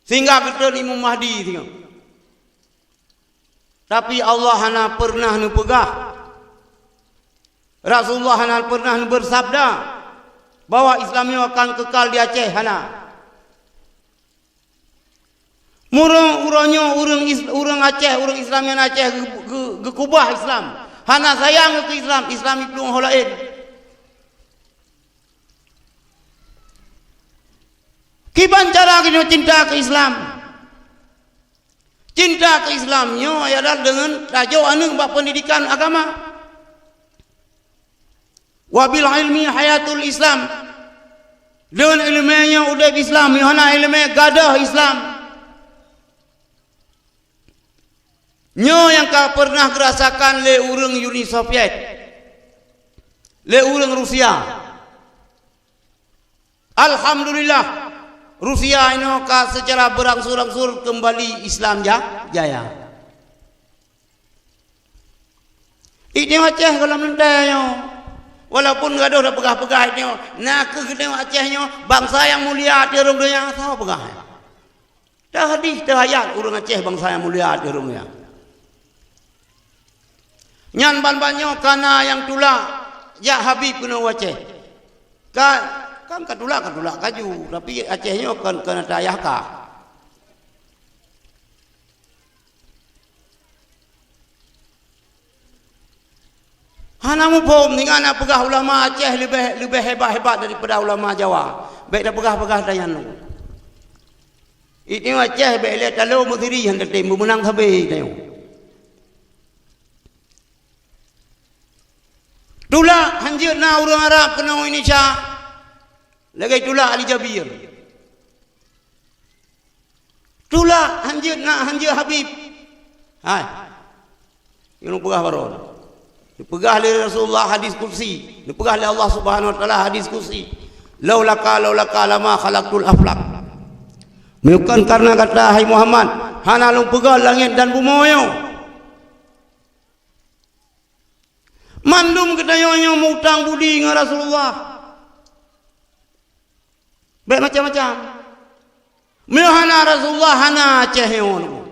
sehingga geutreun Imam Mahdi singoh. Tapi Allah hana pernah neupeugah, Rasulullah hana pernah neubeusabda bahwa Islam nyoe akan keukal di Aceh, hana. Murung uroe nyoe ureuëng Is-, ureuëng Aceh, ureuëng Islam nyang Aceh geu-, geu-, geukubah Islam. Hana sayang keu Islam, Islam iplueng ho laén. Kiban cara geutanyoe cinta keu Islam? Cinta keu Islam nyoe adalah deungon tajok aneuëk bak peundidikan agama. Wa bil ilmi hayatul Islam. Deungon iéleumé nyoe udeb Islam, nyoe hana iéleumé gadôh Islam. Nyoe nyang ka pernah geurasakan lé ureuëng Uni Soviet, lé ureuëng Rusia. Alhamdulillah, Rusia inoe ka seucara beurangsur-angsur keumbali Islam ja-, jaya. Inoe Aceh gohlom leuntée nyoe. Walaupun gadôh tapeugah-peugah inoe, na kheueh geutanyoe Aceh nyoe bansa nyang mulia ateueh rhueng donya, soe peugah? Teuhadih teuhayat ureuëng Aceh bansa nyang mulia ateueh rhueng donya. Nyan ban-ban nyoe ka na nyang tulak jak Habib keunoe u Aceh. Ka, kan ka tulak, ka tulak kaju, tapi Aceh nyoe kon, kon ata yah ka. Hana muphom, singoh na peugah ulama Aceh leubeh, leubeh hebat-hebat daripada ulama Jawa. Bék tapeugah-peugah tanyan lom. Inoe Aceh bék lé talo meusiri han tatem, beumeunang sabe tanyoe. Tulak hanjeuet na ureuëng Arab keunoe Indonesia, lagée tulak Ali Jabir. Tulak hanjeuet na, hanjeuet Habib. Hai. Nyang peugah baroe. Neupeugah lé Rasulullah hadis qudsi, neupeugah lé Allah Subhanahu wa Taala hadis qudsi, "Laulaka, laulaka lama khalaqtul aflak." Meunyoe kon kareuna gata, hai Muhammad, hana lôn peugah langét dan bumoe nyoe. Mandum geutanyoe nyoe meu-utang budi ngon Rasulullah. Bék macam-macam. Meunyoe hana Rasulullah, hana Aceh nyoe.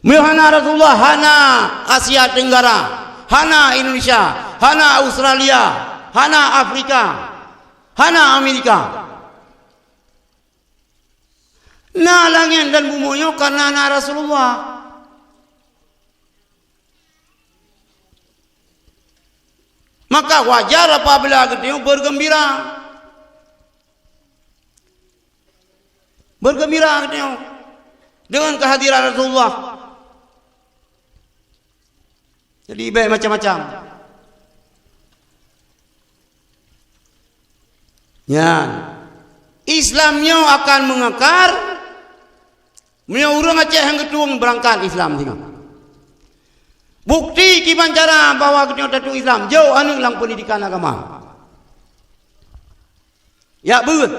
Meunyoe hana Rasulullah, hana Asia Tenggara, hana Indonesia, hana Australia, hana Afrika, hana Amerika. Na langét dan bumoe nyoe kareuna na Rasulullah. Maka wajar apabila geutanyoe beugeumbira. Beugeumbira geutanyoe deungon keuhadiran Rasulullah. Jadi, bèk macam-macam. Nyan, Islam nyoe akan meungakar meunyoe ureuëng Aceh nyang geutueng beurangkat Islam singoh. Bukti kiban cara bahwa geutanyoe tatueng Islam, jok aneuëk lam peundidikan agama. Jak beuet.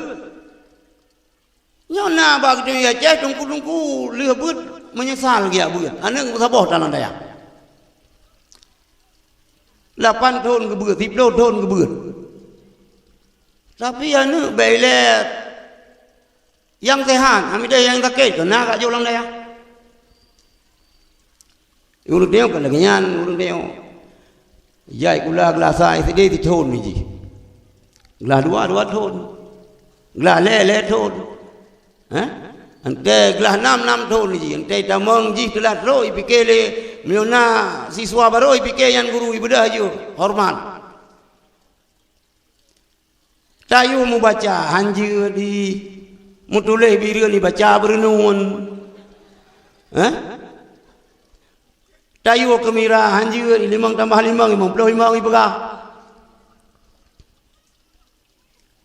Nyoe na bak geutanyoe Aceh, teungku-teungku lheueh beuet meunyeusal geujak beuet. Aneuëk saboh talang dayah. Lapan thon geubeuet, siplôh thon geubeuet. Tapi aneuëk bèk ilèe nyang seuhat, hana ilèe nyang sakét, keunan ka jok lam dayah. Ureuëng tanyoe kon lagèe nyan, ureuëng tanyoe. Jai sikula glah sa S D sithon jih. Glah dua, dua thon. Glah lhèe, lhèe thon. Hah? Antée glah nam, nam thon jih. Antée tamong jih teulat trok, jipike lé meunyoe na siswa barô, jipike nyan guru, jibeudôh jih horeumat. Tayue mubaca, hanjeuet di, mutuléh bireuen, ibaca beureunuen. Hah? Tayue keumira, hanjeuet, limong tambah limong, limong ploh limong ipeugah.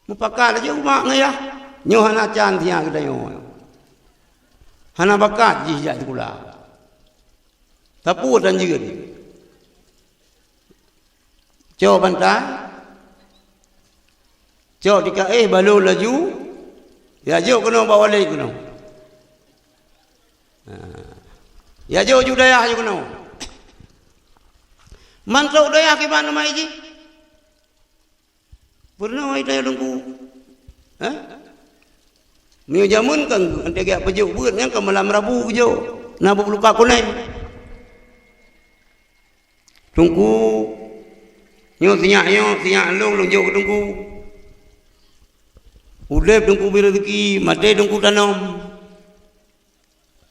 Mupakat laju umak ngon yah. Nyoe hana can siat geutanyoe. Hana bakat jih jak sikula. Sapeue tan jeuet. Cok bantai. Cok dikaéh balon laju. Ya jok keunoe bak walét keunoe. Ha. Ya jok ju dayah ju keunoe. Mantong dayah kiban umai jih. Peureunah ai tanya teungku. Ha? Meunyoe jameun kan, antée geujak peujok beuet nyan kan malam Rabu geujok, na buet luka kuneng. Teungku, nyoe sinyak nyoe, sinyak lôn, lôn jok keu teungku. Udeb teungku bri raseuki, maté teungku tanom.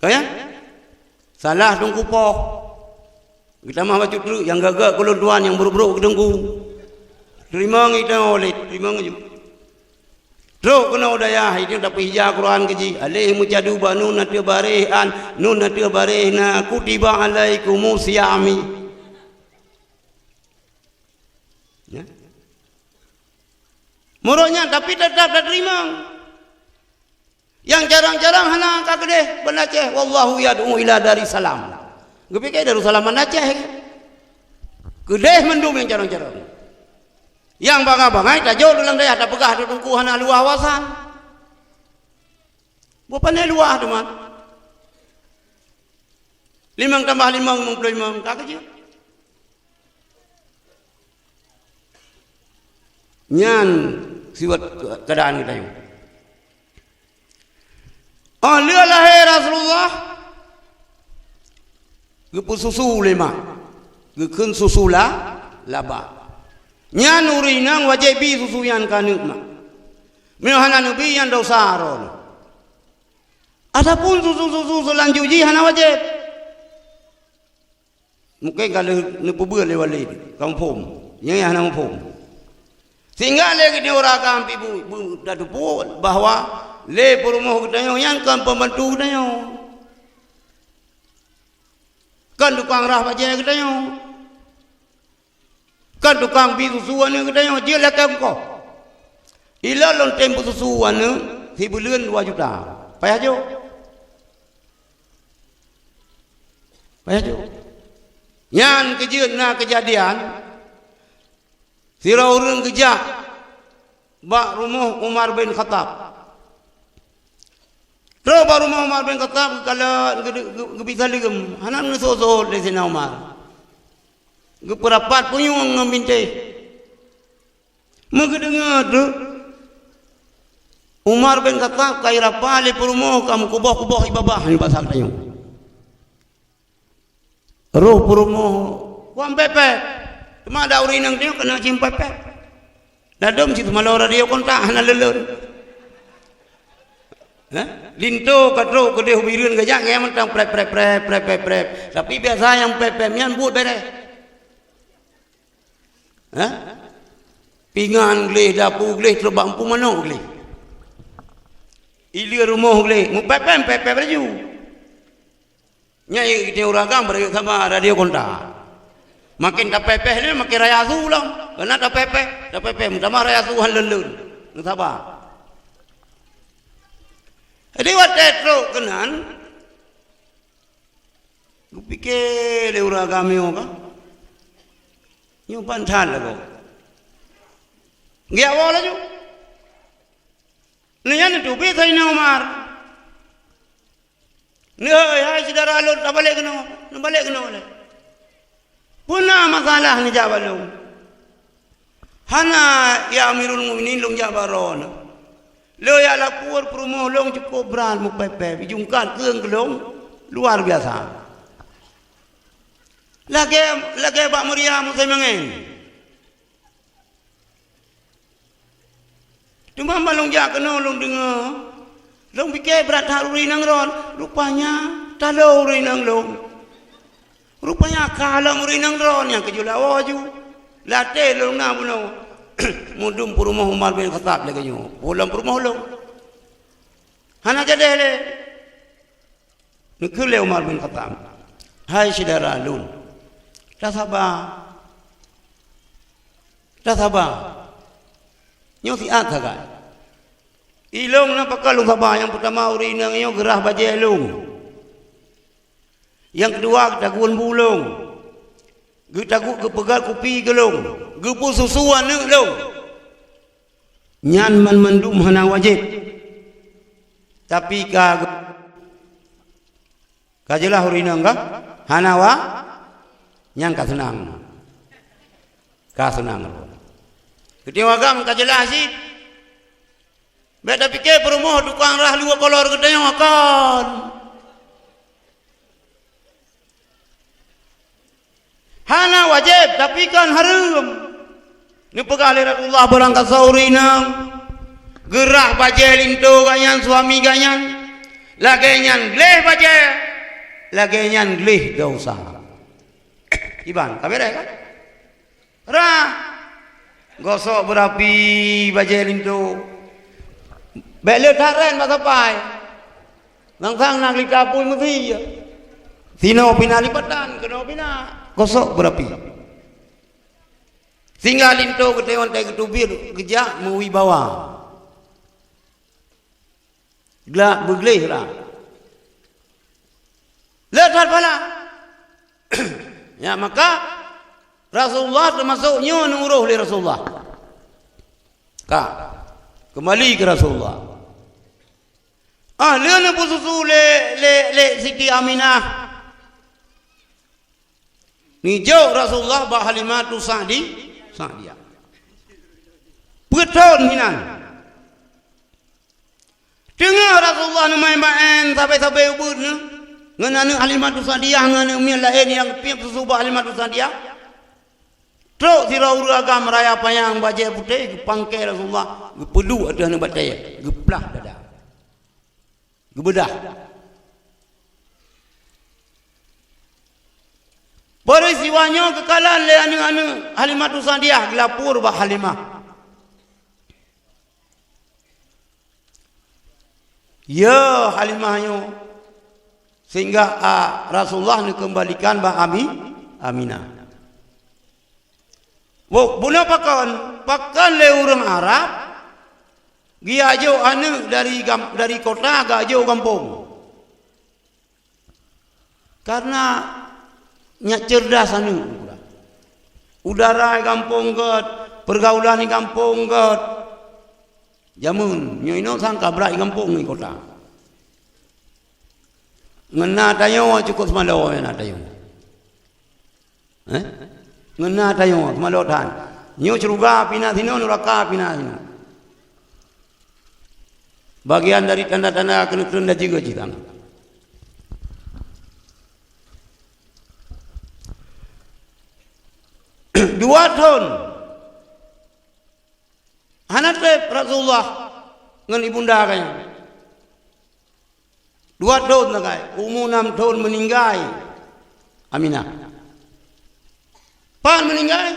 Ka nyan? Salah teungku poh. Geutamah bacut treuk nyang gagak keu lôn tuan nyang brok-brok keu teungku. Teurimong itu oleh, teurimong ju. Trok keunoe dayah, itu tapi hija Quran keu jih. Aleh meucadu ba nun ateueh baréh an, nun ateueh baréh na, kutiba alaikumus siyami. Ya. Meurok nyan, tapi teutap tateurimong. Nyang carông-carông hana ka keudeh ban Aceh, wallahu yad'u ila daris salam. Geupike Darussalam ban Aceh. Keudeh mandum nyang carông-carông. Nyang bangai-bangai tajok lam dayah tapeugah teungku hana luwah wasan. Bukon luwah teuma. Limong tambah limong, limong ploh limong, ka keujeuet. Nyan siwat keuadaan geutanyoe. Oh, lheueh lahé Rasulullah, geupeususu lé ma, geukheun susu la, laba. Nyan ureuëng inong wajéb bi susu nyan keu aneuk ma. Meunyoe hana neubi, nyan dosa droe. Adapun susu-susu seulanjut jih hana wajéb. Mungken ka lheueh neupeubeuet lé wali, ka muphom. Nyang hana muphom. Sehingga lé geutanyoe ureuëng agam pih bu-, bu-, tateupeue bahwa lé peurumoh geutanyoe nyan kon pembantu geutanyoe. Kon tukang rah bajée geutanyoe. Kon tukang bi susu aneuk geutanyoe, jeuet lakée mukoh. Ilôn lôn tem peususu aneuk sibuleuen dua juta. Payah jok. Payah jok. Nyan keujeuet na keujadian, sidroe ureuëng geujak bak rumoh Umar bin Khattab. Trok bak rumoh Umar bin Khattab, geukalon, geu-, geu-, geubri saleuem. Hana neusoe-soe lé Saidina Umar. Geupeurapat punyueng ngon bintéh. Meugeudeungoe teuk, Umar bin Khattab ka irapa lé peurumoh, ka meukuboh-kuboh ié babah nibak sapeue tanyoe. Roh peurumoh, "Kuam pép-pép." Teuma dak ureuëng inong tanyoe keuneuk cim pép-pép. Ladôm cit teuma lôn radio kontak hana lôn-lôn. Hah? Linto ka trok keudeh u Bireuen geujak ngieng mantong prép, prép, prép, prép, prép, prép. Tapi biasa nyang pép-pép nyan buet béreh. Hah? Pingan gleh, dapu gleh, trok bak empu manok gleh. Ileue rumoh gleh, meupépéh-pépéh laju. Nyan geutanyoe ureueng agam beureuk saba radio kontak. Makin tapépéh lé, makin raya su lom. Keunan tapépéh, tapépéh, meutamah raya su han lôn-lôn. Neusaba. Jadi watèe trok keunan, geupike lé ureueng agam nyoe ka. Nyoe ban that lagoe. Geujak woe laju. Nyan neuteubiet Saidina Umar. Neuhôi, hai syedara lôn, tabalek keunoe, neubalek keunoe lé. Peue na masalah neujak bak lôn? Hana, ya Amirul Mukminin, lôn jak bak droeneuh. Lôn jak lapor peurumoh lôn cukôp brat meupépéh, jungkat keueng keu lôn luar biasa. Lagèe, lagèe bak meuria musém angén. Teuma ban lôn jak keunoe lôn deungö, lôn pike brat that ureueng inong droen, rupanya talo ureueng inong lôn. Rupanya ka lom ureueng inong droen nyang keujeuet lawoe ju. Lam até lôn na bunoe, meudum peurumoh Umar bin Khattab lagèe nyoe, peue lom peurumoh lôn. Hana jadeh lé. Neukheun lé Umar bin Khattab, "Hai syedara lôn, tasaba, tasaba. Nyoe siat sagai. Ilôn na pakon lôn saba, nyang peutama ureueng inong nyoe geurhah bajèe lôn. Nyang keudua geutagun bu lôn. Geutagun, geupeugöt kupi keu lôn. Geupeususu aneuk lôn." Nyan banmandum hana wajéb, tapi ka, ka jeulaih ureueng inong ka hana wa-, nyan ka seunang. Ka seunang. Geutanyoe agam ka jeulaih cit. Bèk tapike peurumoh tukang rhah luweue kolor geutanyoe kon. Hana wajéb, tapi kon hareuem. Neupeugah lé Rasulullah, barangkasoe ureueng inong geurhah bajèe linto geuh nyan, suami geuh nyan, lagèe nyan gleh bajèe, lagèe nyan gleh desya. Iban, ka beureh kan? Rhah. Gosok beurapi bajèe linto. Bèk le that rèn bak sapai. Sang-sang na geulita apui meusi. Sinoe pih na lipatan, keunoe pih na. Gosok beurapi. Sehingga linto geutanyoe watèe geuteubiet geujak meuwibawa. Glak beugleh lah. Le that pahala. Ya, maka Rasulullah teumasok nyoe neuuroh lé Rasulullah. Ka. Keumbali keu Rasulullah. Ah, lheueh neupeususu lé, lé, lé Siti Aminah. Neujok Rasulullah bak Halimatus Sa'di-, Sa'diyah. Peuet thon hinan. Teungoh Rasulullah neumè-mè sabe-sabe ubit nyoe, ngon aneuk Halimatus Sa'diyah, ngon aneuk miet laén nyang piep susu bak Halimatus Sa'diyah. Trok sidroe ureueng agam raya panyang bajèe putéh, geupangke Rasulullah, geupeuduek ateueh aneuk batèe, geuplah dada. Geubeudah. Peuristiwa nyoe geukalon lé aneuk-aneuk Halimatus Sa'diyah, geulapor bak Halimah. Ya, Halimah nyoe, sehingga, a, Rasulullah neukeumbalikan bak Ami-, Aminah. Wo, bunoe pakon, pakon lé ureueng Arab geujak jok aneuk dari gam-, dari kota geujak jok gampông. Karena nyak cerdas aneuk. Udara di gampông gèt, pergaulan di gampông gèt. Jameun nyoe inoe sang ka brat di gampông ngon kota. Ngon na tanyoe cukôp seumalo ngon na tanyoe. Eh? Ngon na tanyoe seumalo that. Nyoe syeuruga pih na sinoe, nuraka pih na sinoe. Bagian dari tanda-tanda keuneutreun laju cit. Dua thon. Hana trép Rasulullah ngon ibunda geuh nyan. Dua thon sagai, umu nam thon meuninggai Aminah. Pat meuninggai?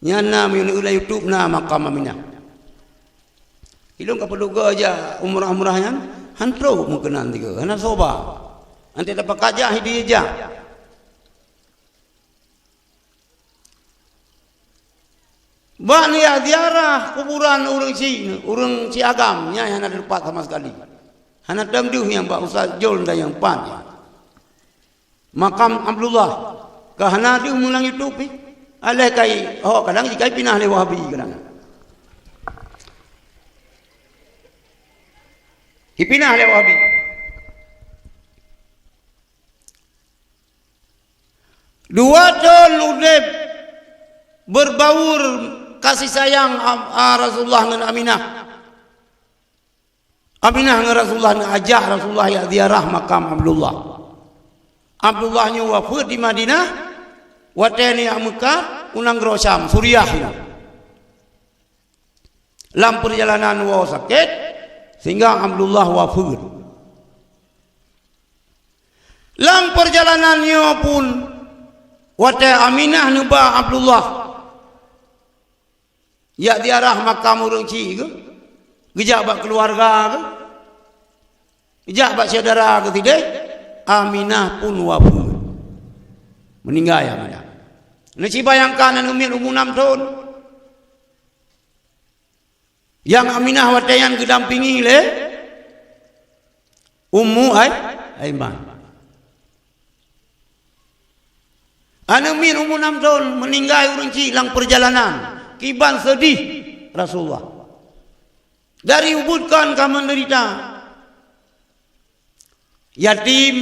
Nyan na meunyoe lam YouTube na makam Aminah. Ilôn ka peuduga jak umrah-umrah nyan, han trok meukeunan tiga, hana soba. Anté tapakat jak hidie jak. Bak neujak ziarah kuburan ureuëng si, ureuëng si agam, nyan hana teupat sama sekali. Hana tem deuh nyang bak Ustaz Jol dan nyang pat. Makam Abdullah. Ka hana deuh meulang YouTube pih. Aléh kai, ho, kadang jikai pinah lé Wahabi kadang. Jipinah lé Wahabi. Dua thon udeb beurbaur kasih sayang, a, a, Rasulullah ngon Aminah. Aminah ngon Rasulullah ngon ajak Rasulullah jak ziarah makam Abdullah. Abdullah nyoe wafeuet di Madinah, watée neujak Meukah u nanggroe Syam, Suriah nyoe. Lam peurjalanan woe sakét, sehingga Abdullah wafeuet. Lam peurjalanan nyoe pun, watée Aminah neuba Abdullah jak ziarah makam ureuëng chik geuh, geujak bak keuluwarga geuh, geujak bak syedara geuh sideh, Aminah pun wafeuet. Meuninggai Aminah. Neuci bayangkan aneuk miet umu nam thon. Nyang Aminah watée nyan geudampingi lé Ummu Ai-, Aiman. Aneuk miet umu nam thon meuninggai ureuëng chik lam peurjalanan, kiban seudeh Rasulullah. Dari ubit kon ka meudeurita. Yatim,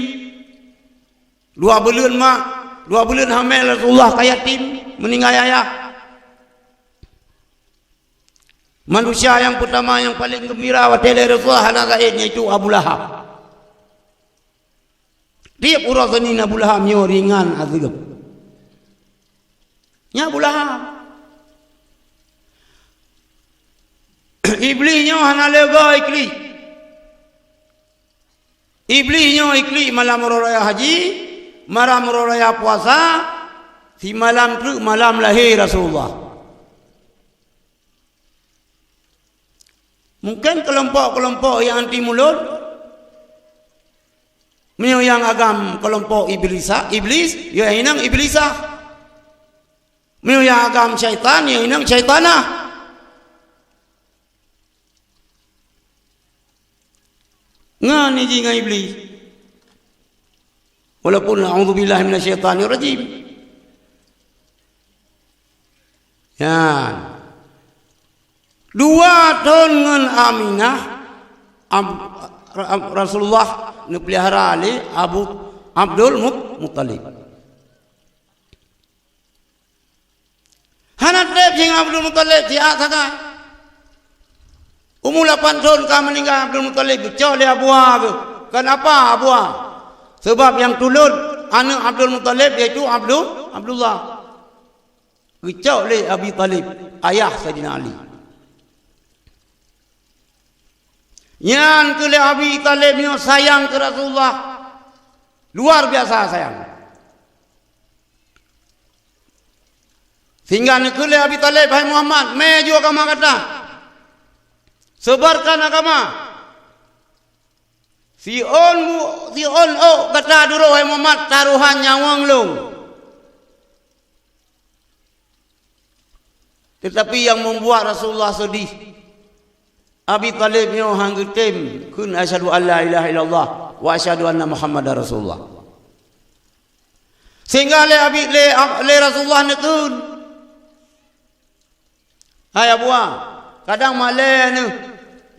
dua buleuen mak, dua buleuen hamé Rasulullah ka yatim, meuninggai ayah. Manusia nyang peutama nyang paleng geumbira watée lé Rasulullah hana laén, yaitu Abu Lahab. Tieb uroe Seunin Abu Lahab nyoe ringan azeub. Nyan Abu Lahab. Iblih nyoe hana lé goe iklik. Iblih nyoe iklik malam uroe raya haji, malam uroe raya puasa, simalam treuk malam lahé Rasulullah. Mungken keulompok-keulompok nyang anti mulod, meunyoe nyang agam keulompok iblisa, iblis, ya inong iblisah. Meunyoe nyang agam syaitan, ya inong syaitanah. Ngon iji ngon Iblih. Walaupun a'udzubillahi minasyaitanirrajim. Nyan. Dua thon ngon Aminah, Ab-, Ab-, Rasulullah neupeulihara lé Abu Abdul Mut-, Muttalib. Hana treb jih ngon Abdul Muttalib, siat sagai. Umu lapan thon ka meuninggai Abdul Muttalib, geucok lé abua geuh. Kenapa abua? Sabab nyang tulot aneuk Abdul Muttalib, yaitu Abdul, Abdullah. Geucok lé Abi Thalib, ayah Saidina Ali. Nyan keuh lé Abi Thalib nyoe sayang keu Rasulullah. Luar biasa sayang. Sehingga neukheun lé Abi Thalib, "Hai Muhammad, mé ju agama gata. Sebarkan agama. Siôn bu-, siôn ôk gata duroe, hai Muhammad, tarohan nyawöng lôn." Tetapi yang membuat Rasulullah sedih, Abi Thalib nyoe han geutem kheun, "Asyhadu an la ilaha illallah wa asyhadu anna Muhammadar Rasulullah." Sehingga lé Abi, lé, lé Rasulullah neukheun, "Hai Abua, kadang malée neuh,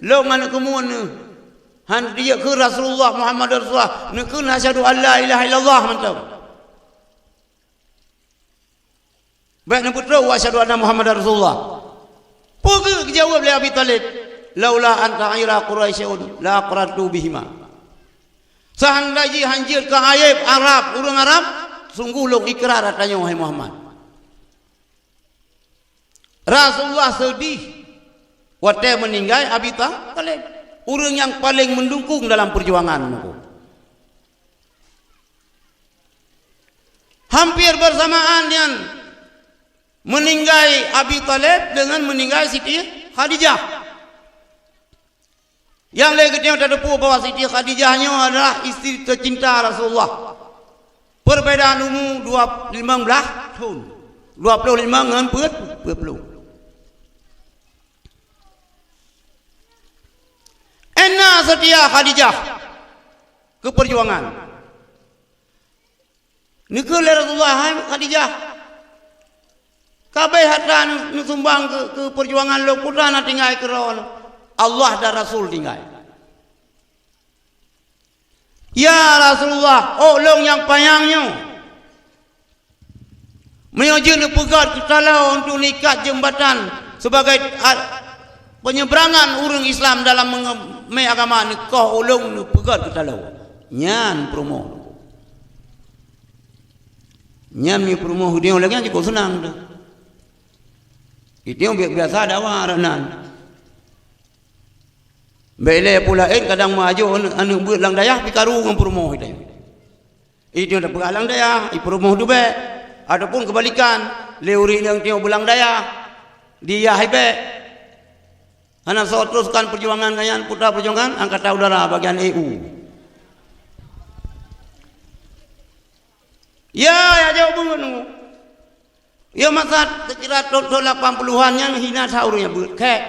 lôn aneuk keumuen neuh, han jeuet kheun Rasulullah, Muhammadar Rasulullah, neukheun asyhadu an la ilaha illallah mantong." Bék neupeutrok, "Wa asyhadu anna Muhammadar Rasulullah." Peue geujaweueb lé Abi Thalib, "Laula an ta'ira Quraisyun la aqrartu bihima." Seandai jih han jeuet keu aéb Arab, ureuëng Arab, sungguh lôn ikrar ata nyoe, hai Muhammad. Rasulullah sedih watée meuninggai Abi Tha-, Thalib, ureuëng nyang paleng meudukung dalam peujuangan nyoe. Hampir bersamaan nyan, Meuninggai Abi Thalib deungon meuninggai Siti Khadijah. Nyang lé geutanyoe tateupeue bahwa Siti Khadijah nyoe adalah istri teucinta Rasulullah. Perbedaan umu dua, limong blaih thon. Dua ploh limong ngon peuet, peuet ploh. Ena seutia Khadijah keu peujuangan. Neukheun lé Rasulullah, "Hai Khadijah, ka abéh hareuta neusumbang keu, keu peujuangan lôn, peue na tinggai keu droeneuh? Allah dan Rasul tinggai." "Ya Rasulullah, ôk lôn nyang panyang nyoe. Meunyoe jeuet neupeugöt keu taloe untuk neuikat jeumbatan sibagai, a, peunyeubrangan ureuëng Islam dalam mengeu-, mé agama, neukoh ôk lôn neupeugöt keu taloe." Nyan peurumoh. Nyan meunyoe peurumoh geutanyoe lagée nyan cukôp seunang teuh. Geutanyoe bi-, biasa dakwah awak nan. Bék lé peue laén, kadang meuajoh aneuëk, aneuëk beuet lam dayah pih karu ngon peurumoh geutanyoe. Geutanyoe tapeugah lam dayah, i peurumoh teuh bék. Ataupun keubalikan, lé ureuëng nyang tanyoe beulang dayah, di yah bék. Hana soe teruskan peujuangan geuh nyan, putra peujuangan Angkatan Udara bagian A U. Ya, ya jaweueb beuet nyoe. Ya masa seukira thon-thon lapan puluhan nyan hina that ureuëng nyang beuet. Khék.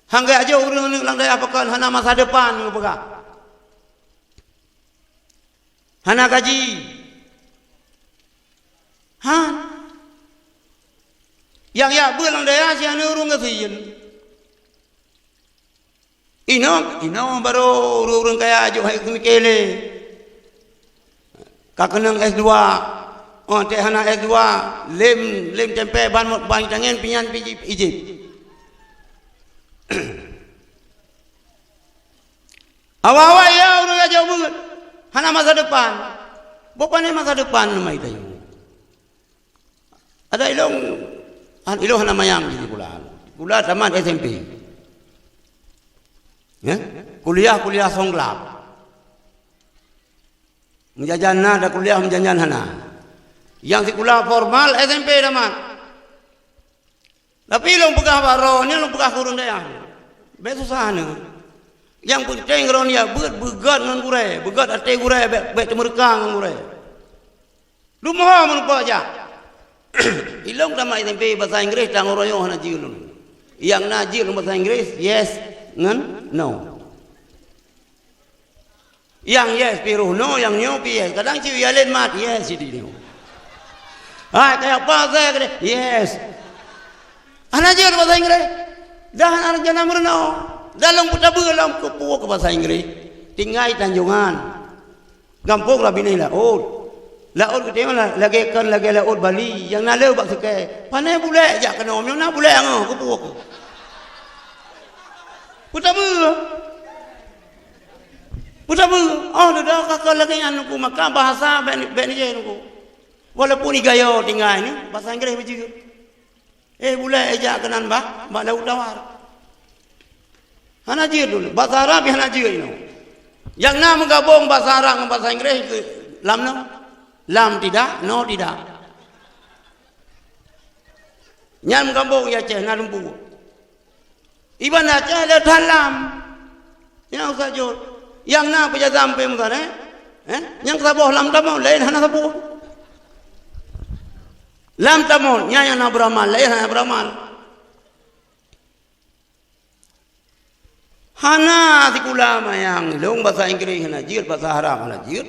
Hanggai ajoh ureuëng aneuëk lam dayah pakon hana masa depan nyoe peugah. Hana gaji. Han. Nyang jak beuet lam dayah si aneuëk ureuëng gasien. Inoe, inoe barô ureuëng-ureuëng kaya jok hai keumiké lé. Ka keunong S dua. Oh, teuh hana S dua, lém, lém tempe ban mot ban tangen pinyan pi ijép. Awai-awai ya ureuëng kaya jok beuet. Hana masa depan. Boh pané masa depan mai tayue. Ada ilong, an ilong hana manyang di sikula. Sikula tamat S M P. Ya? Kuliah, kuliah songglap. Meujajan na ada kuliah, meujajan hana. Yang sikula formal S M P tamat. Tapi ilong peugah bak droe nyoe, ilong peugah keu ureuëng dayah. Bék susah nyoe. Yang penting droe nyoe beuet beugét ngon gurée, beugét até gurée, bék, bék teumeureuka ngon gurée. Lumoe meurumpok jak. Ilong tamat S M P bahasa Inggris tanggong royong hana jeuet lôn. Nyang na jeuet lôn bahasa Inggris, yes, ngon no. Nyang yes pi roh no, nyang nyo pi yes. Kadang cit ya laén mat, yes, cit nyo. Hai, kaya apa saya kena? Yes. Hana jeuet bahasa Inggris. Dah hana rencana meurunoe. Dah lôn peutabeue lom keu peue keu bahasa Inggris. Tinggai Tanjongan. Gampông lah binéh laôt. Laôt geutanyoe la-, lagée kon lagée laôt Bali nyang na le bak sukée. Pane bulek jak keunoe, meunyoe na bulek angoh keupeue keuh. Peutabeue. Peutabeue. Oh, dudoe ka kon lagée nyan nungku, maka bahasa bék, bék nijeh nungku. Walaupun igayo tinggai ni, bahasa Inggris beujeuet. Eh, bulek ijak keunan bah, bak Laôt Tawar. Hana jeuet dulu. Bahasa Arab hana jeuet inoe. Nyang na meugabong bahasa Arab ngon bahasa Inggris keu lam no. Lam tidak, no tidak. Nyan meugabong ya Aceh na lumpu. Iban Aceh le that lam. Nyang usah jot. Nyang na peujazam pe meusaréh, eh? Nyang saboh lam tamong laén hana saboh. Lam tamong, nyan nyang na beuramal, laén hana beuramal. Hana sikula manyang, ilong bahasa Inggris hana jeuet, bahasa Arab hana jeuet.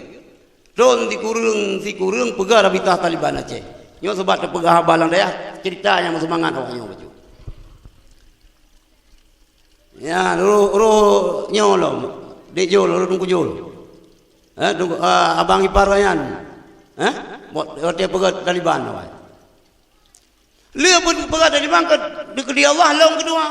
Tron sikureueng-sikureueng peugah Rabitah Taliban Aceh. Nyoe sabab teupeugah haba lam dayah, cerita nyang meuseumangat awak nyoe bacut. Ya, roh, roh nyoe lom. Dek Jol, roh Teungku Jol. Eh, Teungku, ah, abang ipar nyan. Eh? Buet, watée peugah Taliban awai. Lé pun peugah Taliban keu, dikeudi Allah lom keudua.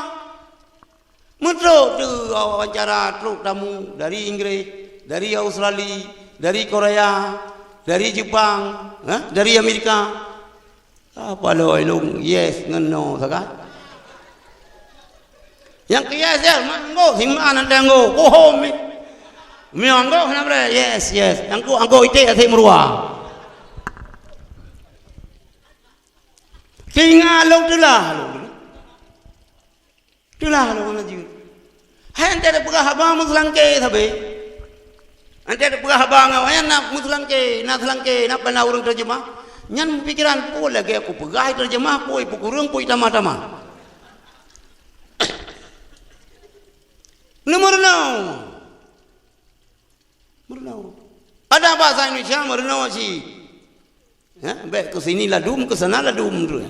Meutrok tu wawancara trok tamu dari Inggris, dari Australia, dari Korea, dari Jepang, eh, dari Amerika. Apa lo ilong yes ngon no sagai. Nyang keu yes, yes, mak anggô, si mak nan tanggo, bohong mi. Mi anggô hana bre, yes, yes. Anggô, anggô iték até meurua. Teungoh lôn teulah lôn. Teulah lôn ngon jeuet. Hai, 'oh teupeugah haba meuseulangké sabe. 'Oh teupeugah haba ngon awaknyan na meuseulangké, na seulangké, na peue na ureuëng teurjeumah. Nyan pikiran, "Peue lagée kupeugah teurjeumah, peue kukureueng, peue tamah-tamah." Neumeurunoe. Meurunoe. Ada bahasa Indonesia meurunoe cit. Ya, bék ke sini ladum, ke sana ladum tu.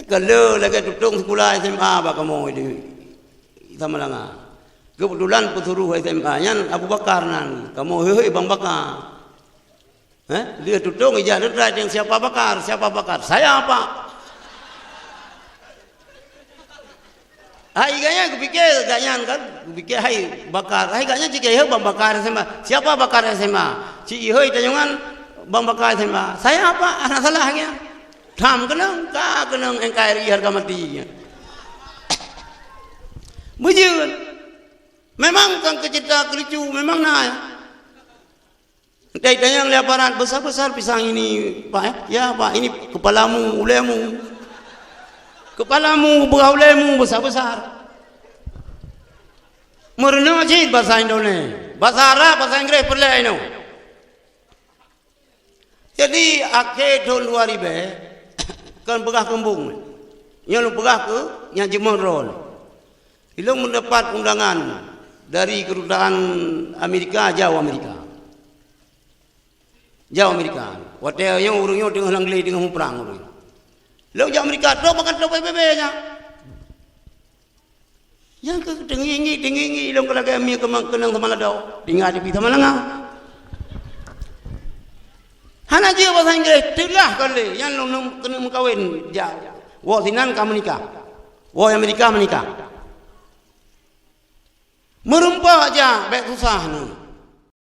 Ka le lagée tutong sikula S M A bak kamoe di Samalanga. Keubeutulan peusuroh S M A nyan Abu Bakar nan, kamoe hei-hei Bang Bakar. Eh, lheueh tutong ijak teuntèe, "Siapa Bakar? Siapa Bakar?" "Saya, Pak." Hai gobnyan, geupiké gobnyan kan, geupiké hai Bakar, hai gobnyan cit ka ihôi Bang Bakar S M A. "Siapa Bakar S M A?" Cit ihôi tanyoe nyan Bang Bakar S M A. "Saya, Pak." Hana salah nyan. Tham keunong, ka keunong N K R I harga mati nyan. Beujeuet. Memang kan keu cerita keu lucu, memang na. Entah ditanyong lé aparat, "Besar-besar pisang ini, Pak, ya?" "Ya, Pak, ini kepalamu, ulemu." Kepalamu, beurah ulemu, besar-besar. Meurunoe cit basa Indonesia. Basa Arab, basa Inggréh peureulée inoe. Jadi, akhé thon dua ribée, kon peugah keumbong. Nyoe lôn peugah keu nyang jeumoe droe. Ilôn meudapat undangan dari keudutaan Amerika, jauh Amerika. Jauh Amerika. Watée nyoe ureuëng nyoe teungoh lam glé, teungoh muprang ureuëng. Lôn jak Amerika, trok makan trok P B B nyan. Nyang keu teungingi, teungingi lôn keu lagée mi keumang keunong sama lado. Tinggai di Samalanga. Hana jeuet basa Inggréh, teulah kon lé. Nyan lôn keuneuk meukawen jak. Woe sinan ka meunikah. Woe Amerika meunikah. Meurumpok jak, bék susah nyoe.